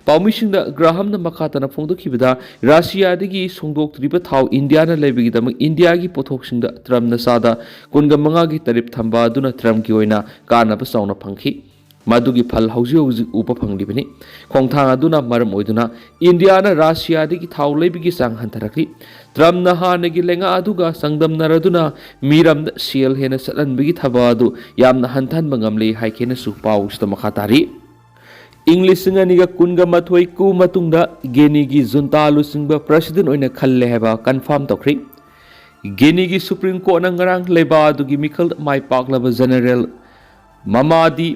ꯄꯥꯎꯃꯤꯁꯤꯡꯗ ꯒ꯭ꯔꯥꯍꯝꯅ ꯃꯈꯥ ꯇꯥꯅ ꯐꯣꯡꯗꯣꯛꯈꯤꯕꯗ, ꯔꯁꯤꯌꯥꯗꯒꯤ ꯁꯨꯡꯗꯣꯛꯇ꯭ꯔꯤꯕ ꯊꯥꯎ ꯏꯟꯗꯤꯌꯥꯅ ꯂꯩꯕꯒꯤꯗꯃꯛ ꯏꯟꯗꯤꯌꯥꯒꯤ ꯄꯣꯠꯊꯣꯛꯁꯤꯡꯗ ꯇ꯭ꯔꯝꯞꯅ ꯆꯥꯗ ꯀꯨꯟꯒ ꯃꯉꯥꯒꯤ ꯇꯔꯤꯞ ꯊꯝꯕ ꯑꯗꯨꯅ ꯇ꯭ꯔꯝꯞꯀꯤ ꯑꯣꯏꯅ ꯀꯥꯟꯅꯕ ꯆꯥꯎꯅ ꯐꯪꯈꯤ꯫ ꯃꯗꯨꯒꯤ ꯐꯜ ꯍꯧꯖꯤꯛ ꯍꯧꯖꯤꯛ ꯎꯕ ꯐꯪꯂꯤꯕꯅꯤ꯫ ꯈꯣꯡꯊꯥꯡ ꯑꯗꯨꯅ ꯃꯔꯝ ꯑꯣꯏꯗꯨꯅ ꯏꯟꯗꯤꯌꯥꯅ ꯔꯁꯤꯌꯥꯗꯒꯤ ꯊꯥꯎ ꯂꯩꯕꯒꯤ ꯆꯥꯡ ꯍꯟꯊꯔꯛꯂꯤ꯫ ꯇ꯭ꯔꯝꯞꯅ ꯍꯥꯟꯅꯒꯤ ꯂꯩꯉꯥꯛ ꯑꯗꯨꯒ ꯆꯥꯡꯗꯝꯅꯔꯗꯨꯅ ꯃꯤꯔꯝꯗ ꯁꯦꯜ ꯍꯦꯟꯅ ꯆꯠꯍꯟꯕꯒꯤ ꯊꯕꯛ ꯑꯗꯨ ꯌꯥꯝꯅ ꯍꯟꯊꯍꯟꯕ ꯉꯝꯂꯦ ꯍꯥꯏꯈꯤꯅꯁꯨ ꯄꯥꯎꯁꯤꯗ ꯃꯈꯥ ꯇꯥꯔꯤ꯫ ꯏꯪ ꯂꯤꯁꯤꯡ ꯑꯅꯤꯒ ꯀꯨꯟꯒ ꯃꯥꯊꯣꯏ ꯀꯨ ꯃꯇꯨꯡꯗ ꯒꯦꯅꯤꯒꯤ ꯖꯨꯟꯇꯥ ꯂꯨꯆꯤꯡꯕ ꯄ꯭ꯔꯁꯤꯗꯦꯟ ꯑꯣꯏꯅ ꯈꯜꯂꯦ ꯍꯥꯏꯕ ꯀꯟꯐꯥꯔꯝ ꯇꯧꯈ꯭ꯔꯤ꯫ ꯒꯦꯅꯤꯒꯤ ꯁꯨꯄ꯭ꯔꯤꯝ ꯀꯣꯔꯠꯅ ꯉꯔꯥꯡ ꯂꯩꯕꯥꯛ ꯑꯗꯨꯒꯤ ꯃꯤꯈꯜꯗ ꯃꯥꯏ ꯄꯥꯛꯂꯕ ꯖꯦꯅꯔꯦꯜ ꯃꯃꯥꯗꯤ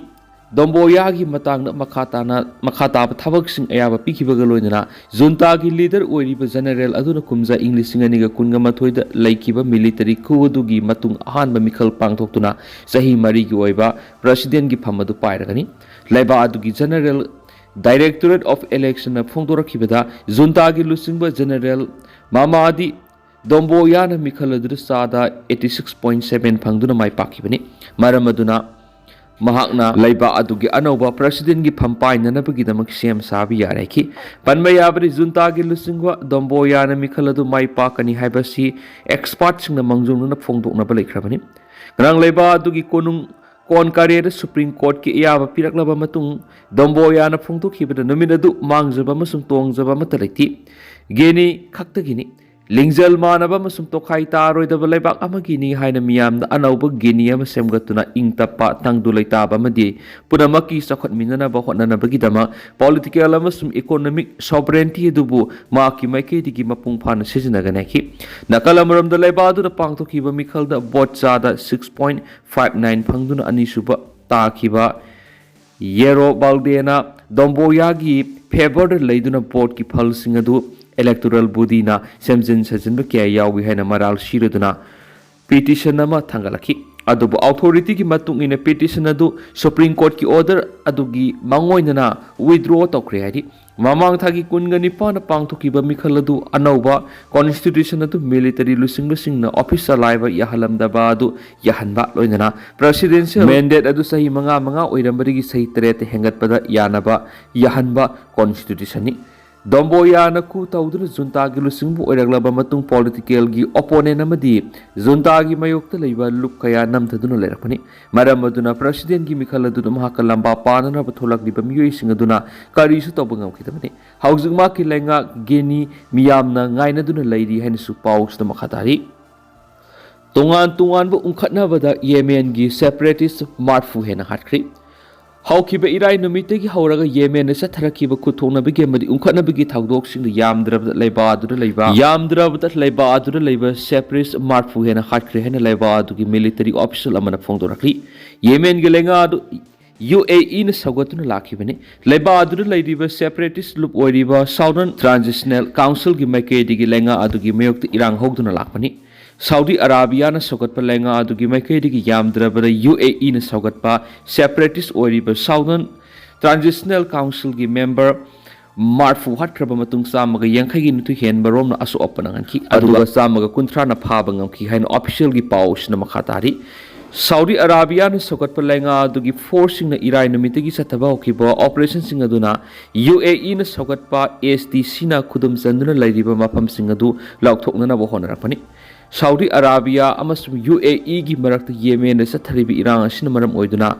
ꯗꯣꯝꯕꯣꯌꯥꯒꯤ ꯃꯇꯥꯡꯗ ꯃꯈꯥ ꯇꯥꯅ, ꯃꯈꯥ ꯇꯥꯕ ꯊꯕꯛꯁꯤꯡ ꯑꯌꯥꯕ ꯄꯤꯈꯤꯕꯒ ꯂꯣꯏꯅꯅ ꯖꯨꯟꯇꯥꯒꯤ ꯂꯤꯗꯔ ꯑꯣꯏꯔꯤꯕ ꯖꯦꯅꯔꯦꯜ ꯑꯗꯨꯅ ꯀꯨꯝꯖꯥ ꯏꯪ ꯂꯤꯁꯤꯡ ꯑꯅꯤꯒ ꯀꯨꯟꯒ ꯃꯥꯊꯣꯏꯗ ꯂꯩꯈꯤꯕ ꯃꯤꯂꯤꯇꯔꯤ coup ꯑꯗꯨꯒꯤ ꯃꯇꯨꯡ ꯑꯍꯥꯟꯕ ꯃꯤꯈꯜ ꯄꯥꯡꯊꯣꯛꯇꯨꯅ ꯆꯍꯤ ꯃꯔꯤꯒꯤ ꯑꯣꯏꯕ ꯄ꯭ꯔꯁꯤꯗꯦꯟꯒꯤ ꯐꯝ ꯑꯗꯨ ꯄꯥꯏꯔꯒꯅꯤ꯫ ꯂꯩꯕꯥꯛ ꯑꯗꯨꯒꯤ ꯖꯦꯅꯔꯦꯜ ꯗꯥꯏꯔꯦꯛꯇꯣꯔꯦꯠ ꯑꯣꯐ ꯏꯂꯦꯛꯁꯟꯅ ꯐꯣꯡꯗꯣꯔꯛꯈꯤꯕꯗ, ꯖꯨꯟꯇꯥꯒꯤ ꯂꯨꯆꯤꯡꯕ ꯖꯦꯅꯔꯦꯜ ꯃꯃꯥꯗꯤ ꯗꯣꯝꯕꯣꯌꯥꯅ ꯃꯤꯈꯜ ꯑꯗꯨꯗ ꯆꯥꯗ eighty six point seven ꯐꯪꯗꯨꯅ ꯃꯥꯏ ꯄꯥꯛꯈꯤꯕꯅꯤ꯫ ꯃꯔꯝ ꯑꯗꯨꯅ ꯃꯍꯥꯛꯅ ꯂꯩꯕꯥꯛ ꯑꯗꯨꯒꯤ ꯑꯅꯧꯕ ꯄ꯭ꯔꯁꯤꯗꯦꯟꯒꯤ ꯐꯝ ꯄꯥꯏꯅꯅꯕꯒꯤꯗꯃꯛ ꯁꯦꯝ ꯁꯥꯕ ꯌꯥꯔꯦ ꯍꯥꯏꯈꯤ꯫ ꯄꯟꯕ ꯌꯥꯕꯗꯤ, ꯖꯨꯟꯇꯥꯒꯤ ꯂꯨꯆꯤꯡꯕ ꯗꯣꯝꯕꯣꯌꯥꯅ ꯃꯤꯈꯜ ꯑꯗꯨ ꯃꯥꯏ ꯄꯥꯛꯀꯅꯤ ꯍꯥꯏꯕꯁꯤ ꯑꯦꯛꯁꯄꯥꯔꯠꯁꯤꯡꯅ ꯃꯥꯡꯖꯧꯅꯅ ꯐꯣꯡꯗꯣꯛꯅꯕ ꯂꯩꯈ꯭ꯔꯕꯅꯤ꯫ ꯉꯔꯥꯡ ꯂꯩꯕꯥꯛ ꯑꯗꯨꯒꯤ ꯀꯣꯅꯨꯡ ꯀꯣꯟꯀꯥꯔꯦꯗ ꯁꯨꯄ꯭ꯔꯤꯝ ꯀꯣꯔꯠꯀꯤ ꯑꯌꯥꯕ ꯄꯤꯔꯛꯂꯕ ꯃꯇꯨꯡ, ꯗꯣꯝꯕꯣꯌꯥꯅ ꯐꯣꯡꯗꯣꯛꯈꯤꯕꯗ ꯅꯨꯃꯤꯠ ꯑꯗꯨ ꯃꯥꯡꯖꯕ ꯑꯃꯁꯨꯡ ꯇꯣꯡꯖꯕ ꯑꯃꯠꯇ ꯂꯩꯇꯦ꯫ ꯒꯤꯅꯤ ꯈꯛꯇꯒꯤꯅꯤ꯫ ꯂꯤꯡꯖꯦꯜ ꯃꯥꯟꯅꯕ ꯑꯃꯁꯨꯡ ꯇꯣꯈꯥꯏ ꯇꯥꯔꯣꯏꯗꯕ ꯂꯩꯕꯥꯛ ꯑꯃꯒꯤꯅꯤ ꯍꯥꯏꯅ ꯃꯤꯌꯥꯝꯅ ꯑꯅꯧꯕ ꯒꯤꯅꯤ ꯑꯃ ꯁꯦꯝꯒꯠꯇꯨꯅ ꯏꯪ ꯇꯞꯄ, ꯇꯪꯗꯨ ꯂꯩꯇꯥꯕ ꯑꯃꯗꯤ ꯄꯨꯝꯅꯃꯛꯀꯤ ꯆꯥꯎꯈꯠꯃꯤꯟꯅꯅꯕ ꯍꯣꯠꯅꯅꯕꯒꯤꯗꯃꯛ political ꯑꯃꯁꯨꯡ economic sovereignty ꯑꯗꯨꯕꯨ ꯃꯍꯥꯛꯀꯤ ꯃꯥꯏꯀꯩꯗꯒꯤ ꯃꯄꯨꯡ ꯐꯥꯅ ꯁꯤꯖꯤꯟꯅꯒꯅꯤ ꯍꯥꯏꯈꯤ꯫ ꯅꯥꯀꯜ ꯑꯃꯔꯣꯝꯗ ꯂꯩꯕꯥꯛ ꯑꯗꯨꯗ ꯄꯥꯡꯊꯣꯛꯈꯤꯕ ꯃꯤꯈꯜꯗ vote ꯆꯥꯗ six point five nine ꯐꯪꯗꯨꯅ ꯑꯅꯤꯁꯨꯕ ꯇꯥꯈꯤꯕ ꯌꯦꯔꯣ ꯕꯥꯜꯗꯦꯅ ꯗꯣꯝꯕꯣꯌꯥꯒꯤ favourꯗ ꯂꯩꯗꯨꯅ voteꯀꯤ ꯐꯜꯁꯤꯡ ꯑꯗꯨ electoral bodyꯅ ꯁꯦꯝꯖꯤꯟ ꯁꯥꯖꯤꯟꯕ ꯀꯌꯥ ꯌꯥꯎꯏ ꯍꯥꯏꯅ ꯃꯔꯥꯜ ꯁꯤꯔꯗꯨꯅ petition ꯑꯃ ꯊꯥꯡꯒꯠꯂꯛꯈꯤ꯫ ꯑꯗꯨꯕꯨ authorityꯒꯤ ꯃꯇꯨꯡ ꯏꯟꯅ petition ꯑꯗꯨ Supreme Courtꯀꯤ order ꯑꯗꯨꯒꯤ ꯃꯥꯡꯑꯣꯏꯅꯅ withdraw ꯇꯧꯈ꯭ꯔꯦ ꯍꯥꯏꯔꯤ꯫ ꯃꯃꯥꯡ ꯊꯥꯒꯤ ꯀꯨꯟꯒ ꯅꯤꯄꯥꯟꯗ ꯄꯥꯡꯊꯣꯛꯈꯤꯕ ꯃꯤꯈꯜ ꯑꯗꯨ ꯑꯅꯧꯕ constitution ꯑꯗꯨ military ꯂꯨꯆꯤꯡꯕꯁꯤꯡꯅ office ꯆꯂꯥꯏꯕ ꯌꯥꯍꯜꯂꯝꯗꯕ ꯑꯗꯨ ꯌꯥꯍꯟꯕ, ꯂꯣꯏꯅꯅ presidential mandate ꯑꯗꯨ ꯆꯍꯤ ꯃꯉꯥ ꯃꯉꯥ ꯑꯣꯏꯔꯝꯕꯗꯒꯤ ꯆꯍꯤ ꯇꯔꯦꯠꯇ ꯍꯦꯟꯒꯠꯄꯗ ꯌꯥꯅꯕ ꯌꯥꯍꯟꯕ constitutionꯅꯤ꯫ ꯗꯣꯝꯕꯣꯌꯥꯅ coup ꯇꯧꯗꯨꯅ ꯖꯨꯟꯇꯥꯒꯤ ꯂꯨꯆꯤꯡꯕ ꯑꯣꯏꯔꯛꯂꯕ ꯃꯇꯨꯡ politicalꯒꯤ opponent ꯑꯃꯗꯤ ꯖꯨꯟꯇꯥꯒꯤ ꯃꯥꯌꯣꯛꯇ ꯂꯩꯕ ꯂꯨꯞ ꯀꯌꯥ ꯅꯝꯊꯗꯨꯅ ꯂꯩꯔꯛꯄꯅꯤ꯫ ꯃꯔꯝ ꯑꯗꯨꯅ presidentꯒꯤ ꯃꯤꯈꯜ ꯑꯗꯨꯗ ꯃꯍꯥꯛꯀ ꯂꯝꯕꯥ ꯄꯥꯅꯅꯕ ꯊꯣꯛꯂꯛꯂꯤꯕ ꯃꯤꯑꯣꯏꯁꯤꯡ ꯑꯗꯨꯅ ꯀꯔꯤꯁꯨ ꯇꯧꯕ ꯉꯝꯈꯤꯗꯕꯅꯤ꯫ ꯍꯧꯖꯤꯛ ꯃꯍꯥꯛꯀꯤ ꯂꯩꯉꯥꯛ ꯒꯤꯅꯤ ꯃꯤꯌꯥꯝꯅ ꯉꯥꯏꯅꯗꯨꯅ ꯂꯩꯔꯤ ꯍꯥꯏꯅꯁꯨ ꯄꯥꯎꯁꯤꯗ ꯃꯈꯥ ꯇꯥꯔꯤ꯫ ꯇꯣꯉꯥꯟ ꯇꯣꯉꯥꯟꯕ ꯎꯪꯈꯠꯅꯕꯗ ꯌꯦꯃꯦꯟꯒꯤ separatist ꯃꯔꯐꯨ ꯍꯦꯟꯅ ꯍꯥꯠꯈ꯭ꯔꯤ꯫ ꯍꯧꯈꯤꯕ ꯏꯔꯥꯏ ꯅꯨꯃꯤꯠꯇꯒꯤ ꯍꯧꯔꯒ ꯌꯦꯃꯦꯟꯗ ꯆꯠꯊꯔꯛꯈꯤꯕ ꯈꯨꯠꯊꯣꯛꯅꯕꯒꯤ ꯑꯃꯗꯤ ꯎꯪꯈꯠꯅꯕꯒꯤ ꯊꯧꯗꯣꯛꯁꯤꯡꯗ ꯌꯥꯝꯗ꯭ꯔꯕꯗ ꯂꯩꯕꯥꯛ ꯑꯗꯨꯗ ꯂꯩꯕ, ꯌꯥꯝꯗ꯭ꯔꯕꯗ ꯂꯩꯕꯥꯛ ꯑꯗꯨꯗ ꯂꯩꯕ separatist ꯃꯔꯐꯨ ꯍꯦꯟꯅ ꯍꯥꯠꯈ꯭ꯔꯦ ꯍꯥꯏꯅ ꯂꯩꯕꯥꯛ ꯑꯗꯨꯒꯤ military official ꯑꯃꯅ ꯐꯣꯡꯗꯣꯔꯛꯂꯤ꯫ ꯌꯦꯃꯦꯟꯒꯤ ꯂꯩꯉꯥꯛ ꯑꯗꯨ UAEꯅ ꯁꯧꯒꯠꯇꯨꯅ ꯂꯥꯛꯈꯤꯕꯅꯤ꯫ ꯂꯩꯕꯥꯛ ꯑꯗꯨꯗ ꯂꯩꯔꯤꯕ separatist ꯂꯨꯞ ꯑꯣꯏꯔꯤꯕ Southern Transitional Councilꯒꯤ ꯃꯥꯏꯀꯩꯗꯒꯤ ꯂꯩꯉꯥꯛ ꯑꯗꯨꯒꯤ ꯃꯥꯌꯣꯛꯇ ꯏꯔꯥꯡ ꯍꯧꯗꯨꯅ ꯂꯥꯛꯄꯅꯤ꯫ ꯁꯥꯎꯗꯤ ꯑꯔꯥꯕꯤꯌꯥꯅ ꯁꯧꯒꯠꯄ ꯂꯩꯉꯥꯛ ꯑꯗꯨꯒꯤ ꯃꯥꯏꯀꯩꯗꯒꯤ ꯌꯥꯝꯗ꯭ꯔꯕꯗ UAEꯅ ꯁꯧꯒꯠꯄ separatist ꯑꯣꯏꯔꯤꯕ Southern Transitional Councilꯒꯤ member ꯃꯔꯐꯨ ꯍꯥꯠꯈ꯭ꯔꯕ ꯃꯇꯨꯡ ꯆꯥꯝꯃꯒ ꯌꯥꯡꯈꯩꯒꯤ ꯅꯤꯊꯣꯏ ꯍꯦꯟꯕ ꯔꯣꯝꯅ ꯑꯁꯣꯛ ꯑꯄꯟ ꯅꯪꯍꯟꯈꯤ, ꯑꯗꯨꯒ ꯆꯥꯝꯃꯒ ꯀꯨꯟꯊ꯭ꯔꯥꯅ ꯐꯥꯕ ꯉꯝꯈꯤ ꯍꯥꯏꯅ officialꯒꯤ ꯄꯥꯎꯁꯤꯅ ꯃꯈꯥ ꯇꯥꯔꯤ꯫ ꯁꯥꯎꯗꯤ ꯑꯔꯥꯕꯤꯌꯥꯅ ꯁꯧꯒꯠꯄ ꯂꯩꯉꯥꯛ ꯑꯗꯨꯒꯤ forceꯁꯤꯡꯅ ꯏꯔꯥꯏ ꯅꯨꯃꯤꯠꯇꯒꯤ ꯆꯠꯊꯕ ꯍꯧꯈꯤꯕ operationꯁꯤꯡ ꯑꯗꯨꯅ UAEꯅ ꯁꯧꯒꯠꯄ STCꯅ ꯈꯨꯗꯨꯝ ꯆꯟꯗꯨꯅ ꯂꯩꯔꯤꯕ ꯃꯐꯝꯁꯤꯡ ꯑꯗꯨ ꯂꯧꯊꯣꯛꯅꯅꯕ ꯍꯣꯠꯅꯔꯛꯄꯅꯤ꯫ ꯁꯥꯎꯗꯤ ꯑꯔꯥꯕꯤꯌꯥ ꯑꯃꯁꯨꯡ UAEꯒꯤ ꯃꯔꯛꯇ ꯌꯦꯃꯦꯟꯗ ꯆꯠꯊꯔꯤꯕ ꯏꯔꯥꯡ ꯑꯁꯤꯅ ꯃꯔꯝ ꯑꯣꯏꯗꯨꯅ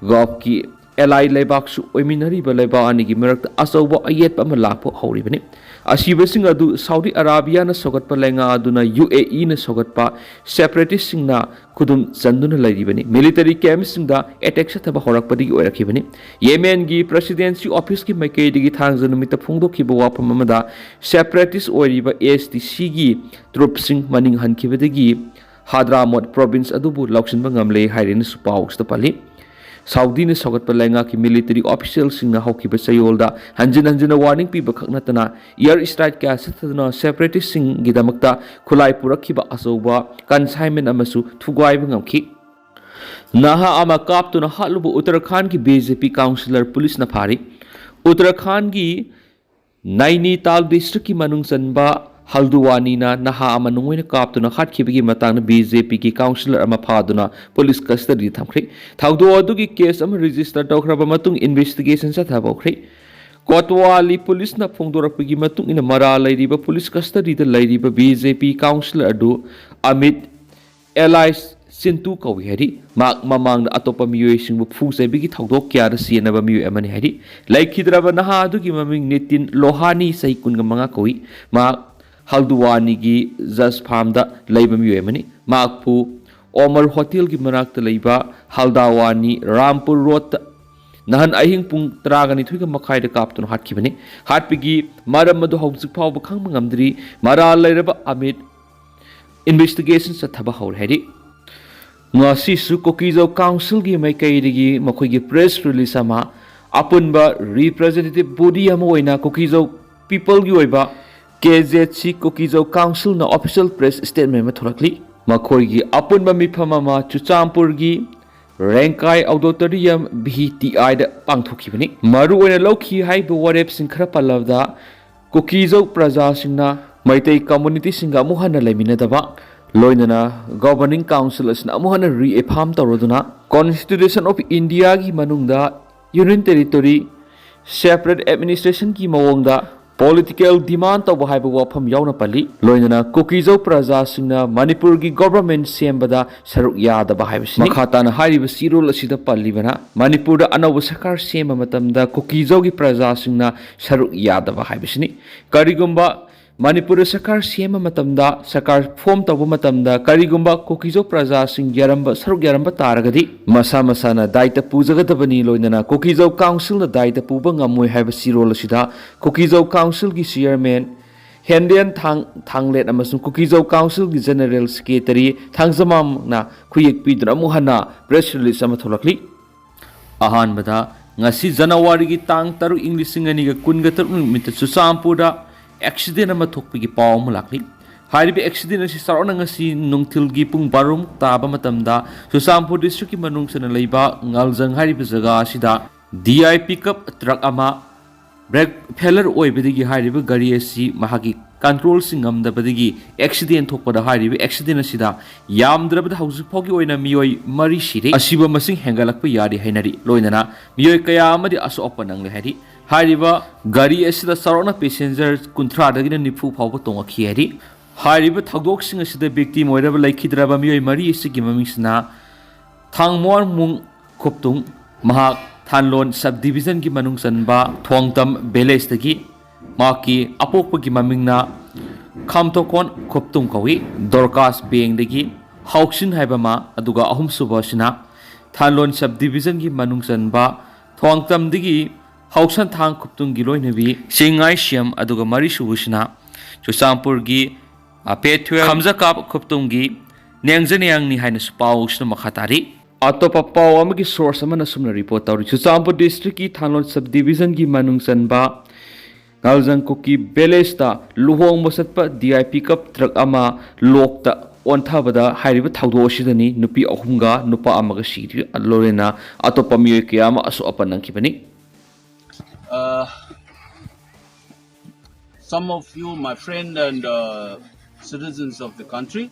Gulfꯀꯤ ꯑꯦꯂꯥꯏ ꯂꯩꯕꯥꯛꯁꯨ ꯑꯣꯏꯃꯤꯟꯅꯔꯤꯕ ꯂꯩꯕꯥꯛ ꯑꯅꯤꯒꯤ ꯃꯔꯛꯇ ꯑꯆꯧꯕ ꯑꯌꯦꯠꯄ ꯑꯃ ꯂꯥꯛꯄ ꯍꯧꯔꯤꯕꯅꯤ꯫ ꯑꯁꯤꯕꯁꯤꯡ ꯑꯗꯨ ꯁꯥꯎꯗꯤ ꯑꯔꯥꯕꯤꯌꯥꯅ ꯁꯧꯒꯠꯄ ꯂꯩꯉꯥꯛ ꯑꯗꯨꯅ ꯌꯨ ꯑꯦ ꯏꯅ ꯁꯧꯒꯠꯄ ꯁꯦꯄꯔꯦꯇꯤꯁꯁꯤꯡꯅ ꯈꯨꯗꯨꯝ ꯆꯟꯗꯨꯅ ꯂꯩꯔꯤꯕꯅꯤ꯫ ꯃꯤꯂꯤꯇꯔꯤ ꯀꯦꯝꯞꯁꯤꯡꯗ ꯑꯦꯇꯦꯛ ꯆꯠꯊꯕ ꯍꯧꯔꯛꯄꯗꯒꯤ ꯑꯣꯏꯔꯛꯈꯤꯕꯅꯤ꯫ ꯌꯦꯃꯦꯟꯒꯤ ꯄ꯭ꯔꯦꯁꯤꯗꯦꯟꯁꯤ ꯑꯣꯐꯤꯁꯀꯤ ꯃꯥꯏꯀꯩꯗꯒꯤ ꯊꯥꯡꯖ ꯅꯨꯃꯤꯠꯇ ꯐꯣꯡꯗꯣꯛꯈꯤꯕ ꯋꯥꯐꯝ ꯑꯃꯗ, ꯁꯦꯄꯔꯦꯇꯤꯁ ꯑꯣꯏꯔꯤꯕ ꯑꯦꯁ ꯇꯤ ꯁꯤꯒꯤ ꯇ꯭ꯔꯨꯞꯁꯤꯡ ꯃꯅꯤꯡ ꯍꯟꯈꯤꯕꯗꯒꯤ ꯍꯥꯗ꯭ꯔꯥꯃꯣꯠ ꯄ꯭ꯔꯣꯚꯤꯟꯁ ꯑꯗꯨꯕꯨ ꯂꯧꯁꯤꯟꯕ ꯉꯝꯂꯦ ꯍꯥꯏꯔꯦꯅꯁꯨ ꯄꯥꯎ ꯑꯁꯤꯗ ꯄꯜꯂꯤ꯫ ꯁꯥꯎꯗꯤꯅ ꯁꯧꯒꯠꯄ ꯂꯩꯉꯥꯛꯀꯤ ꯃꯤꯂꯤꯇꯔꯤ ꯑꯣꯐꯤꯁꯤꯌꯦꯜꯁꯤꯡꯅ ꯍꯧꯈꯤꯕ ꯆꯌꯣꯜꯗ ꯍꯟꯖꯤꯟ ꯍꯟꯖꯤꯟꯅ ꯋꯥꯔꯅꯤꯡ ꯄꯤꯕ ꯈꯛ ꯅꯠꯇꯅ, ꯏꯌꯔ ꯁ꯭ꯇ꯭ꯔꯥꯏꯛ ꯀꯌꯥ ꯆꯠꯊꯗꯨꯅ ꯁꯦꯄꯔꯦꯇꯤꯁꯁꯤꯡꯒꯤꯗꯃꯛꯇ ꯈꯨꯠꯂꯥꯏ ꯄꯨꯔꯛꯈꯤꯕ ꯑꯆꯧꯕ ꯀꯟꯁꯥꯏꯟꯃꯦꯟ ꯑꯃꯁꯨ ꯊꯨꯒꯥꯏꯕ ꯉꯝꯈꯤ꯫ ꯅꯍꯥ ꯑꯃ ꯀꯥꯞꯇꯨꯅ ꯍꯥꯠꯂꯨꯕ ꯎꯠꯇꯔꯈꯥꯟꯒꯤ ꯕꯤ ꯖꯦ ꯄꯤ ꯀꯥꯎꯟꯁꯤꯂꯔ ꯄꯨꯂꯤꯁꯅ ꯐꯥꯔꯤ꯫ ꯎꯠꯇꯔꯈꯥꯟꯒꯤ ꯅꯥꯏꯅꯤꯇꯥꯜ ꯗꯤꯁꯇ꯭ꯔꯤꯛꯀꯤ ꯃꯅꯨꯡ ꯆꯟꯕ ꯍꯜꯗꯨꯋꯥꯅꯤꯅ ꯅꯍꯥ ꯑꯃ ꯅꯨꯡ ꯑꯣꯏꯅ ꯀꯥꯞꯇꯨꯅ ꯍꯥꯠꯈꯤꯕꯒꯤ ꯃꯇꯥꯡꯗ ꯕꯤ ꯖꯦ ꯄꯤꯒꯤ ꯀꯥꯎꯟꯁꯤꯂꯔ ꯑꯃ ꯐꯥꯗꯨꯅ ꯄꯨꯂꯤꯁ ꯀꯁꯇꯗꯤꯗ ꯊꯝꯈ꯭ꯔꯦ꯫ ꯊꯧꯗꯣꯛ ꯑꯗꯨꯒꯤ ꯀꯦꯁ ꯑꯃ ꯔꯦꯖꯤꯁꯇꯔ ꯇꯧꯈ꯭ꯔꯕ ꯃꯇꯨꯡ ꯏꯟꯚꯦꯁꯇꯤꯒꯦꯁꯟ ꯆꯠꯊꯕ ꯍꯧꯈ꯭ꯔꯦ꯫ ꯀꯣꯇꯋꯥꯂꯤ ꯄꯨꯂꯤꯁꯅ ꯐꯣꯡꯗꯣꯔꯛꯄꯒꯤ ꯃꯇꯨꯡ ꯏꯟꯅ ꯃꯔꯥꯜ ꯂꯩꯔꯤꯕ ꯄꯨꯂꯤꯁ ꯀꯁꯇꯗꯤꯗ ꯂꯩꯔꯤꯕ ꯕꯤ ꯖꯦ ꯄꯤ ꯀꯥꯎꯟꯁꯤꯂꯔ ꯑꯗꯨ ꯑꯃꯤꯠ ꯑꯦꯂꯥꯏꯁ ꯆꯤꯟꯇꯨ ꯀꯧꯏ ꯍꯥꯏꯔꯤ꯫ ꯃꯍꯥꯛ ꯃꯃꯥꯡꯗ ꯑꯇꯣꯞꯄ ꯃꯤꯑꯣꯏꯁꯤꯡꯕꯨ ꯐꯨ ꯆꯩꯕꯒꯤ ꯊꯧꯗꯣꯛ ꯀꯌꯥꯗ ꯆꯦꯟꯅꯕ ꯃꯤꯑꯣꯏ ꯑꯃꯅꯤ ꯍꯥꯏꯔꯤ꯫ ꯂꯩꯈꯤꯗ꯭ꯔꯕ ꯅꯍꯥ ꯑꯗꯨꯒꯤ ꯃꯃꯤꯡ ꯅꯤꯇꯤꯟ ꯂꯣꯍꯥꯅꯤ, ꯆꯍꯤ ꯀꯨꯟꯒ ꯃꯉꯥ ꯀꯧꯏ꯫ ꯃꯍꯥꯛ ꯍꯜꯗꯨꯋꯥꯅꯤꯒꯤ ꯖꯁ ꯐꯥꯔꯝꯗ ꯂꯩꯕ ꯃꯤꯑꯣꯏ ꯑꯃꯅꯤ꯫ ꯃꯍꯥꯛꯄꯨ ꯑꯣꯃꯔ ꯍꯣꯇꯦꯜꯒꯤ ꯃꯅꯥꯛꯇ ꯂꯩꯕ ꯍꯜꯗꯥꯋꯥꯅꯤ ꯔꯥꯝꯄꯨꯔ ꯔꯣꯗꯇ ꯅꯍꯥꯟ ꯑꯍꯤꯡ ꯄꯨꯡ ꯇꯔꯥꯒ ꯅꯤꯊꯣꯏꯒ ꯃꯈꯥꯏꯗ ꯀꯥꯞꯇꯨꯅ ꯍꯥꯠꯈꯤꯕꯅꯤ꯫ ꯍꯥꯠꯄꯒꯤ ꯃꯔꯝ ꯑꯗꯨ ꯍꯧꯖꯤꯛ ꯐꯥꯎꯕ ꯈꯪꯕ ꯉꯝꯗ꯭ꯔꯤ꯫ ꯃꯔꯥꯜ ꯂꯩꯔꯕ ꯑꯃꯤꯠ ꯏꯟꯚꯦꯁꯇꯤꯒꯦꯁꯟ ꯆꯠꯊꯕ ꯍꯧꯔꯦ ꯍꯥꯏꯔꯤ꯫ ꯉꯁꯤꯁꯨ ꯀꯨꯀꯤꯖꯧ ꯀꯥꯎꯟꯁꯤꯜꯒꯤ ꯃꯥꯏꯀꯩꯗꯒꯤ ꯃꯈꯣꯏꯒꯤ ꯄ꯭ꯔꯦꯁ ꯔꯤꯂꯤꯁ ꯑꯃ, ꯑꯄꯨꯟꯕ ꯔꯤꯄ꯭ꯔꯖꯦꯟꯇꯦꯇꯤꯚ ꯕꯣꯗꯤ ꯑꯃ ꯑꯣꯏꯅ ꯀꯨꯀꯤꯖꯧ ꯄꯤꯄꯜꯒꯤ ꯑꯣꯏꯕ ꯀꯦ ꯖꯦꯠ ꯁꯤ ꯀꯨꯀꯤꯖꯧ ꯀꯥꯎꯟꯁꯤꯜꯅ ꯑꯣꯐꯤꯁꯤꯌꯦꯜ ꯄ꯭ꯔꯦꯁ ꯁ꯭ꯇꯦꯠꯃꯦꯟ ꯑꯃ ꯊꯣꯔꯛꯂꯤ꯫ ꯃꯈꯣꯏꯒꯤ ꯑꯄꯨꯟꯕ ꯃꯤꯐꯝ ꯑꯃ ꯆꯨꯔꯆꯥꯟꯄꯨꯔꯒꯤ ꯔꯦꯡꯀꯥꯏ ꯑꯣꯗꯤꯇꯣꯔꯤꯌꯝ ꯚꯤ ꯇꯤ ꯑꯥꯏꯗ ꯄꯥꯡꯊꯣꯛꯈꯤꯕꯅꯤ꯫ ꯃꯔꯨ ꯑꯣꯏꯅ ꯂꯧꯈꯤ ꯍꯥꯏꯕ ꯋꯥꯔꯦꯞꯁꯤꯡ ꯈꯔ ꯄꯜꯂꯕꯗ, ꯀꯨꯀꯤꯖꯧ ꯄ꯭ꯔꯖꯥꯁꯤꯡꯅ ꯃꯩꯇꯩ ꯀꯝꯃꯨꯅꯤꯇꯤꯁꯤꯡꯒ ꯑꯃꯨꯛ ꯍꯟꯅ ꯂꯩꯃꯤꯟꯅꯗꯕ, ꯂꯣꯏꯅꯅ ꯒꯣꯚꯔꯅꯤꯡ ꯀꯥꯎꯟꯁꯤꯜ ꯑꯁꯤꯅ ꯑꯃꯨꯛ ꯍꯟꯅ ꯔꯤꯑꯦꯐꯥꯔꯝ ꯇꯧꯔꯗꯨꯅ, ꯀꯣꯟꯁꯇꯤꯇ꯭ꯌꯨꯁꯟ ꯑꯣꯐ ꯏꯟꯗꯤꯌꯥꯒꯤ ꯃꯅꯨꯡꯗ ꯌꯨꯅꯤꯌꯟ ꯇꯦꯔꯤꯇꯣꯔꯤ ꯁꯦꯄꯔꯦꯠ ꯑꯦꯗꯃꯤꯅꯤꯁꯇ꯭ꯔꯦꯁꯟꯒꯤ ꯃꯑꯣꯡꯗ ꯄꯣꯂꯤꯇꯤꯀꯦꯜ ꯗꯤꯃꯥꯟ ꯇꯧꯕ ꯍꯥꯏꯕ ꯋꯥꯐꯝ ꯌꯥꯎꯅ ꯄꯜꯂꯤ꯫ ꯂꯣꯏꯅꯅ ꯀꯨꯀꯤꯖꯧ ꯄ꯭ꯔꯖꯥꯁꯤꯡꯅ ꯃꯅꯤꯄꯨꯔꯒꯤ ꯒꯣꯚꯔꯟꯃꯦꯟꯠ ꯁꯦꯝꯕꯗ ꯁꯔꯨꯛ ꯌꯥꯗꯕ ꯍꯥꯏꯕꯁꯤꯅꯤ꯫ ꯃꯈꯥ ꯇꯥꯅ ꯍꯥꯏꯔꯤꯕ ꯆꯦꯔꯣꯜ ꯑꯁꯤꯗ ꯄꯜꯂꯤꯕꯅ ꯃꯅꯤꯄꯨꯔꯗ ꯑꯅꯧꯕ ꯁꯔꯀꯥꯔ ꯁꯦꯝꯕ ꯃꯇꯝꯗ ꯀꯨꯀꯤꯖꯧꯒꯤ ꯄ꯭ꯔꯖꯥꯁꯤꯡꯅ ꯁꯔꯨꯛ ꯌꯥꯗꯕ ꯍꯥꯏꯕꯁꯤꯅꯤ꯫ ꯀꯔꯤꯒꯨꯝꯕ ꯃꯅꯤꯄꯨꯔꯗ ꯁꯔꯀꯥꯔ ꯁꯦꯝꯕ ꯃꯇꯝꯗ, ꯁꯔꯀꯥꯔ ꯐꯣꯔꯝ ꯇꯧꯕ ꯃꯇꯝꯗ ꯀꯔꯤꯒꯨꯝꯕ ꯀꯨꯀꯤꯖꯧ ꯄ꯭ꯔꯖꯥꯁꯤꯡ ꯌꯥꯔꯝꯕ, ꯁꯔꯨꯛ ꯌꯥꯔꯝꯕ ꯇꯥꯔꯒꯗꯤ ꯃꯁꯥ ꯃꯁꯥꯅ ꯗꯥꯏꯇ ꯄꯨꯖꯒꯗꯕꯅꯤ꯫ ꯂꯣꯏꯅꯅ ꯀꯨꯀꯤꯖꯧ ꯀꯥꯎꯟꯁꯤꯜꯅ ꯗꯥꯏꯇ ꯄꯨꯕ ꯉꯝꯃꯣꯏ ꯍꯥꯏꯕ ꯆꯦꯔꯣꯜ ꯑꯁꯤꯗ ꯀꯨꯀꯤꯖꯧ ꯀꯥꯎꯟꯁꯤꯜꯒꯤ ꯆꯤꯌꯔꯃꯦꯟ ꯍꯦꯟꯗꯦꯟ ꯊꯥꯡ-, ꯊꯥꯡꯂꯦꯠ ꯑꯃꯁꯨꯡ ꯀꯨꯀꯤꯖꯧ ꯀꯥꯎꯟꯁꯤꯜꯒꯤ ꯖꯦꯅꯔꯦꯜ ꯁꯦꯀ꯭ꯔꯦꯇꯔꯤ ꯊꯥꯡꯖꯃꯥꯝꯅ ꯈꯨꯌꯦꯛ ꯄꯤꯗꯨꯅ ꯑꯃꯨꯛ ꯍꯟꯅ ꯄ꯭ꯔꯦꯁ ꯔꯤꯂꯤꯖ ꯑꯃ ꯊꯣꯛꯂꯛꯂꯤ꯫ ꯑꯍꯥꯟꯕꯗ, ꯉꯁꯤ ꯖꯅꯋꯥꯔꯤꯒꯤ ꯇꯥꯡ ꯇꯔꯨꯛ, ꯏꯪ ꯂꯤꯁꯤꯡ ꯑꯅꯤꯒ ꯀꯨꯟꯒ ꯇꯔꯨꯛ ꯅꯨꯃꯤꯠꯇ ꯆꯨꯔꯆꯥꯟꯄꯨꯔꯗ ꯑꯦꯛꯁꯤꯗꯦꯟ ꯑꯃ ꯊꯣꯛꯄꯒꯤ ꯄꯥꯎ ꯑꯃ ꯂꯥꯛꯂꯤ꯫ ꯍꯥꯏꯔꯤꯕ ꯑꯦꯛꯁꯤꯗꯦꯟ ꯑꯁꯤ ꯆꯥꯎꯔꯥꯛꯅ ꯉꯁꯤ ꯅꯨꯡꯊꯤꯜꯒꯤ ꯄꯨꯡ ꯕꯥꯔꯣ ꯃꯨꯛ ꯇꯥꯕ ꯃꯇꯝꯗ ꯆꯨꯔꯆꯥꯟꯄꯨꯔ ꯗꯤꯁꯇ꯭ꯔꯤꯛꯀꯤ ꯃꯅꯨꯡ ꯆꯟꯅ ꯂꯩꯕ ꯉꯥꯜꯖꯪ ꯍꯥꯏꯔꯤꯕ ꯖꯒꯥ ꯑꯁꯤꯗ ꯗꯤ ꯑꯥꯏ ꯄꯤꯀꯞ ꯇ꯭ꯔꯛ ꯑꯃ ꯕ꯭ꯔꯦꯛ ꯐꯦꯂꯔ ꯑꯣꯏꯕꯗꯒꯤ ꯍꯥꯏꯔꯤꯕ ꯒꯥꯔꯤ ꯑꯁꯤ ꯃꯍꯥꯛꯀꯤ ꯀꯟꯇ꯭ꯔꯣꯜꯁꯤꯡ ꯉꯝꯗꯕꯗꯒꯤ ꯑꯦꯛꯁꯤꯗꯦꯟ ꯊꯣꯛꯄꯗ ꯍꯥꯏꯔꯤꯕ ꯑꯦꯛꯁꯤꯗꯦꯟ ꯑꯁꯤꯗ ꯌꯥꯝꯗ꯭ꯔꯕꯗ ꯍꯧꯖꯤꯛ ꯐꯥꯎꯒꯤ ꯑꯣꯏꯅ ꯃꯤꯑꯣꯏ ꯃꯔꯤ ꯁꯤꯔꯦ꯫ ꯑꯁꯤꯕ ꯃꯁꯤꯡ ꯍꯦꯟꯒꯠꯂꯛꯄ ꯌꯥꯔꯤ ꯍꯥꯏꯅꯔꯤ꯫ ꯂꯣꯏꯅꯅ ꯃꯤꯑꯣꯏ ꯀꯌꯥ ꯑꯃꯗꯤ ꯑꯁꯣꯛ ꯑꯄꯟ ꯅꯪꯂꯦ ꯍꯥꯏꯔꯤ꯫ ꯍꯥꯏꯔꯤꯕ ꯒꯥꯔꯤ ꯑꯁꯤꯗ ꯆꯥꯎꯔꯥꯛꯅ ꯄꯦꯁꯦꯟꯖꯔ ꯀꯨꯟꯊ꯭ꯔꯥꯗꯒꯤꯅ ꯅꯤꯐꯨ ꯐꯥꯎꯕ ꯇꯣꯡꯉꯛꯈꯤ ꯍꯥꯏꯔꯤ꯫ ꯍꯥꯏꯔꯤꯕ ꯊꯧꯗꯣꯛꯁꯤꯡ ꯑꯁꯤꯗ ꯚꯤꯛꯇꯤꯝ ꯑꯣꯏꯔꯕ ꯂꯩꯈꯤꯗ꯭ꯔꯕ ꯃꯤꯑꯣꯏ ꯃꯔꯤ ꯑꯁꯤꯒꯤ ꯃꯃꯤꯡꯁꯤꯅ ꯊꯥꯡꯃꯣꯔꯃꯨꯡ ꯈꯨꯞꯇꯨꯡ, ꯃꯍꯥꯛ ꯊꯥꯟꯂꯣꯟ ꯁꯕ ꯗꯤꯕꯤꯖꯟꯒꯤ ꯃꯅꯨꯡ ꯆꯟꯕ ꯊꯣꯡꯇꯝ ꯚꯤꯂꯦꯖꯇꯒꯤ, ꯃꯍꯥꯛꯀꯤ ꯑꯄꯣꯛꯄꯒꯤ ꯃꯃꯤꯡꯅ ꯈꯥꯝꯇꯣꯀꯣꯟ ꯈꯨꯞꯇꯨꯡ ꯀꯧꯏ꯫ ꯗꯣꯔꯀꯥꯁ ꯕꯦꯡꯗꯒꯤ ꯍꯥꯎꯁꯤꯟ ꯍꯥꯏꯕ ꯑꯃ, ꯑꯗꯨꯒ ꯑꯍꯨꯝꯁꯨꯕ ꯑꯁꯤꯅ ꯊꯥꯟꯂꯣꯟ ꯁꯕ ꯗꯤꯕꯤꯖꯟꯒꯤ ꯃꯅꯨꯡ ꯆꯟꯕ ꯊꯣꯡꯇꯝꯗꯒꯤ ꯍꯥꯎꯁꯟꯊꯥꯡ ꯈꯨꯞꯇꯨꯡꯒꯤ ꯂꯣꯏꯅꯕꯤ ꯆꯤꯡꯉꯥꯏꯁꯤꯌꯝ, ꯑꯗꯨꯒ ꯃꯔꯤꯁꯨꯕꯁꯤꯅ ꯆꯨꯔꯆꯥꯟꯄꯨꯔꯒꯤ, ꯑ, ꯄꯦꯊ꯭ꯋꯦꯜ ꯈꯝꯖꯀꯥꯞ ꯈꯨꯞꯇꯨꯡꯒꯤ ꯅꯦꯡꯖꯅꯦꯡꯅꯤ ꯍꯥꯏꯅꯁꯨ ꯄꯥꯎꯁꯤꯅ ꯃꯈꯥ ꯇꯥꯔꯤ꯫ ꯑꯇꯣꯞꯄ ꯄꯥꯎ ꯑꯃꯒꯤ ꯁꯣꯔꯁ ꯑꯃꯅ ꯑꯁꯨꯝꯅ ꯔꯤꯄꯣꯔꯠ ꯇꯧꯔꯤ, ꯆꯨꯔꯆꯥꯟꯄꯨꯔ ꯗꯤꯁꯇ꯭ꯔꯤꯛꯀꯤ ꯊꯥꯡꯂꯣꯟ ꯁꯕ ꯗꯤꯕꯤꯖꯟꯒꯤ ꯃꯅꯨꯡ ꯆꯟꯕ ꯉꯥꯜꯖꯪ ꯀꯨꯀꯤ ꯚꯤꯂꯦꯖꯇ ꯂꯨꯍꯣꯡꯕ ꯆꯠꯄ ꯗꯤ ꯑꯥꯏ ꯄꯤꯀꯞ ꯇ꯭ꯔꯛ ꯑꯃ ꯂꯣꯛꯇ ꯑꯣꯟꯊꯕꯗ ꯍꯥꯏꯔꯤꯕ ꯊꯧꯗꯣꯛ ꯑꯁꯤꯗꯅꯤ ꯅꯨꯄꯤ ꯑꯍꯨꯝꯒ ꯅꯨꯄꯥ ꯑꯃꯒ ꯁꯤꯔꯤ꯫ ꯂꯣꯏꯅꯅ ꯑꯇꯣꯞꯄ ꯃꯤꯑꯣꯏ ꯀꯌꯥ ꯑꯃ ꯑꯁꯣꯛ ꯑꯄꯟ ꯅꯪꯈꯤꯕꯅꯤ꯫ Uh, some of you, my friend and uh, citizens of the country,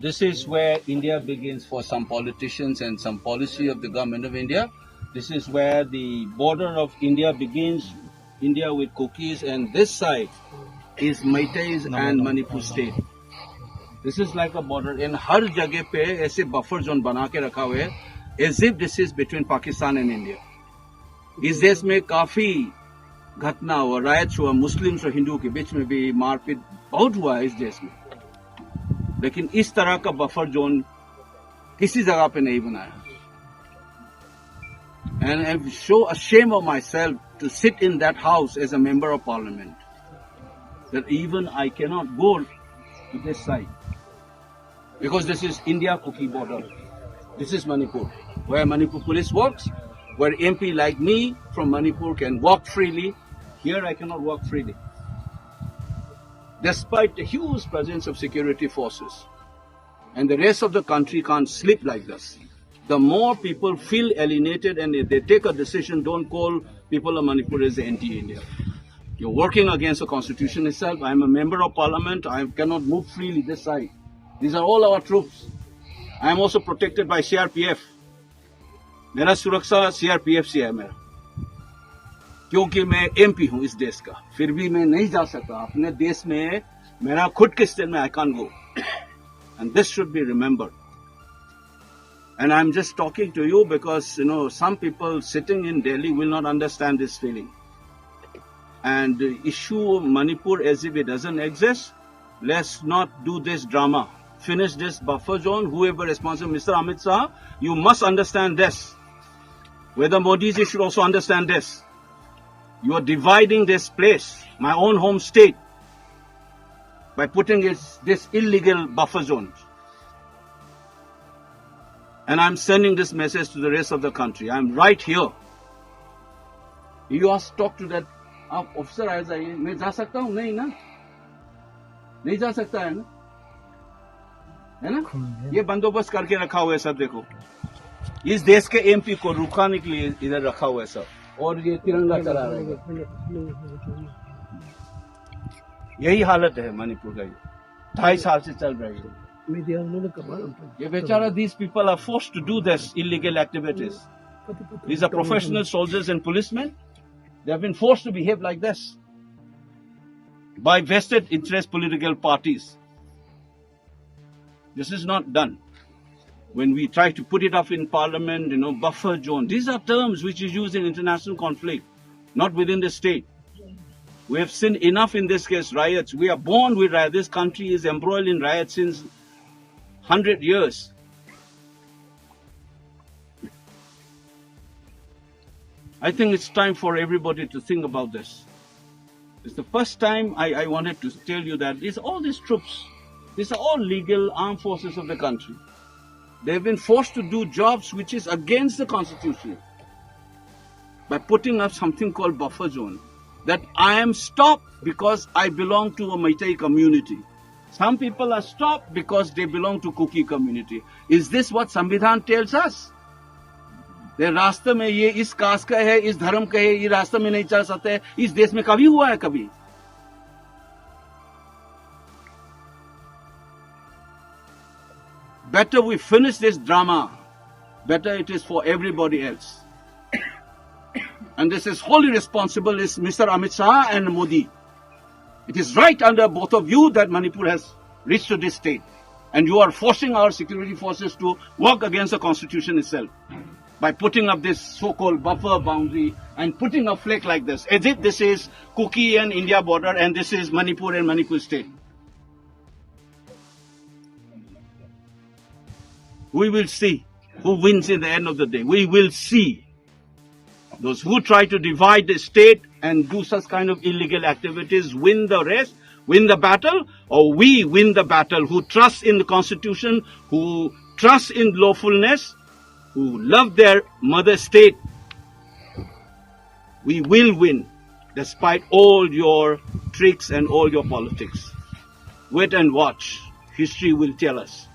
this is where India begins for some politicians and some policy of the government of India. This is where the border of India begins India with Kukis, and this side is Meiteis and Manipur state. This is like a border. And हर जगह पे ऐसे buffer zone बना के रखा हुआ है, as if this is between Pakistan and India. इस देश में काफी घटना हुआ, राइट्स हुआ, मुस्लिम्स और हिंदू के बीच में भी मारपीट बहुत हुआ है इस देश में, लेकिन इस तरह का बफर जोन किसी जगह पे नहीं बनाया. And I'm so ashamed of myself to sit in that house as a member of parliament, that even I cannot go to this side because this is India Kuki border. This is Manipur, where Manipur police works, where M P like me from Manipur can walk freely. Here I cannot walk freely, despite the huge presence of security forces. And the rest of the country can't sleep like this. The more people feel alienated and if they take a decision, don't call people of Manipur as anti-India. You're working against the constitution itself. I'm a member of parliament. I cannot move freely this side. These are all our troops. I am also protected by C R P F. मेरा सुरक्षा CRPF से है मेरा, क्योंकि मैं MP हूं इस देश का, फिर भी मैं नहीं जा सकता अपने देश में. मेरा खुद के स्टेट में I can't go. And this should be remembered. And I'm just talking to you because, you know, some people sitting in Delhi will not understand this feeling. And issue Manipur as if it doesn't exist. Let's not do this drama. Finish this buffer zone. Whoever responsible, Mister Amit Shah, you must understand this. Whether Modi ji should also understand this. You are dividing this place, my own home state, by putting this illegal buffer zones. And I'm sending this message to the rest of the country. I'm right here. You ask, talk to that. आप officer आ जाइए. मैं जा सकता हूं? नहीं ना, नहीं जा सकता है ना, है ना? ये बंदोबस्त करके रखा हुआ है सब. देखो, इस देश के एमपी को रुकाने के लिए इधर रखा हुआ है सब, और ये तिरंगा चला रहे हैं. यही हालत है मणिपुर का, ये ढाई साल से चल रही है. ये बेचारा, these people are forced to do this illegal activities. These are professional soldiers and policemen. They have been forced to behave like this by vested interest political parties. This is not done. When we try to put it up in parliament, you know, buffer zone, these are terms which is used in international conflict, not within the state. We have seen enough in this case, riots. We are born with riots. This country is embroiled in riots since hundred years. I think it's time for everybody to think about this. It's the first time I, I wanted to tell you that these, all these troops, these are all legal armed forces of the country. They've been forced to do jobs which is against the constitution by putting up something called buffer zone. That I am stopped because I belong to a Meitei community. Some people are stopped because they belong to Kuki community. Is this what Sambidhan tells us? ये रास्ते में ये इस cast का है, इस धर्म का है, ये रास्ते में नहीं चल सकते, इस देश में कभी हुआ है? कभी? Better we finish this drama. Better it is for everybody else. And this is wholly responsible is Mister Amit Shah and Modi. It is right under both of you that Manipur has reached to this state. And you are forcing our security forces to work against the constitution itself by putting up this so-called buffer boundary and putting a flag like this, as if this is Kuki and India border and this is Manipur and Manipur state. We will see who wins in the end of the day. We will see. Those who try to divide the state and do such kind of illegal activities win the race, win the battle, or we win the battle who trust in the constitution, who trust in lawfulness, who love their mother state. We will win despite all your tricks and all your politics. Wait and watch. History will tell us.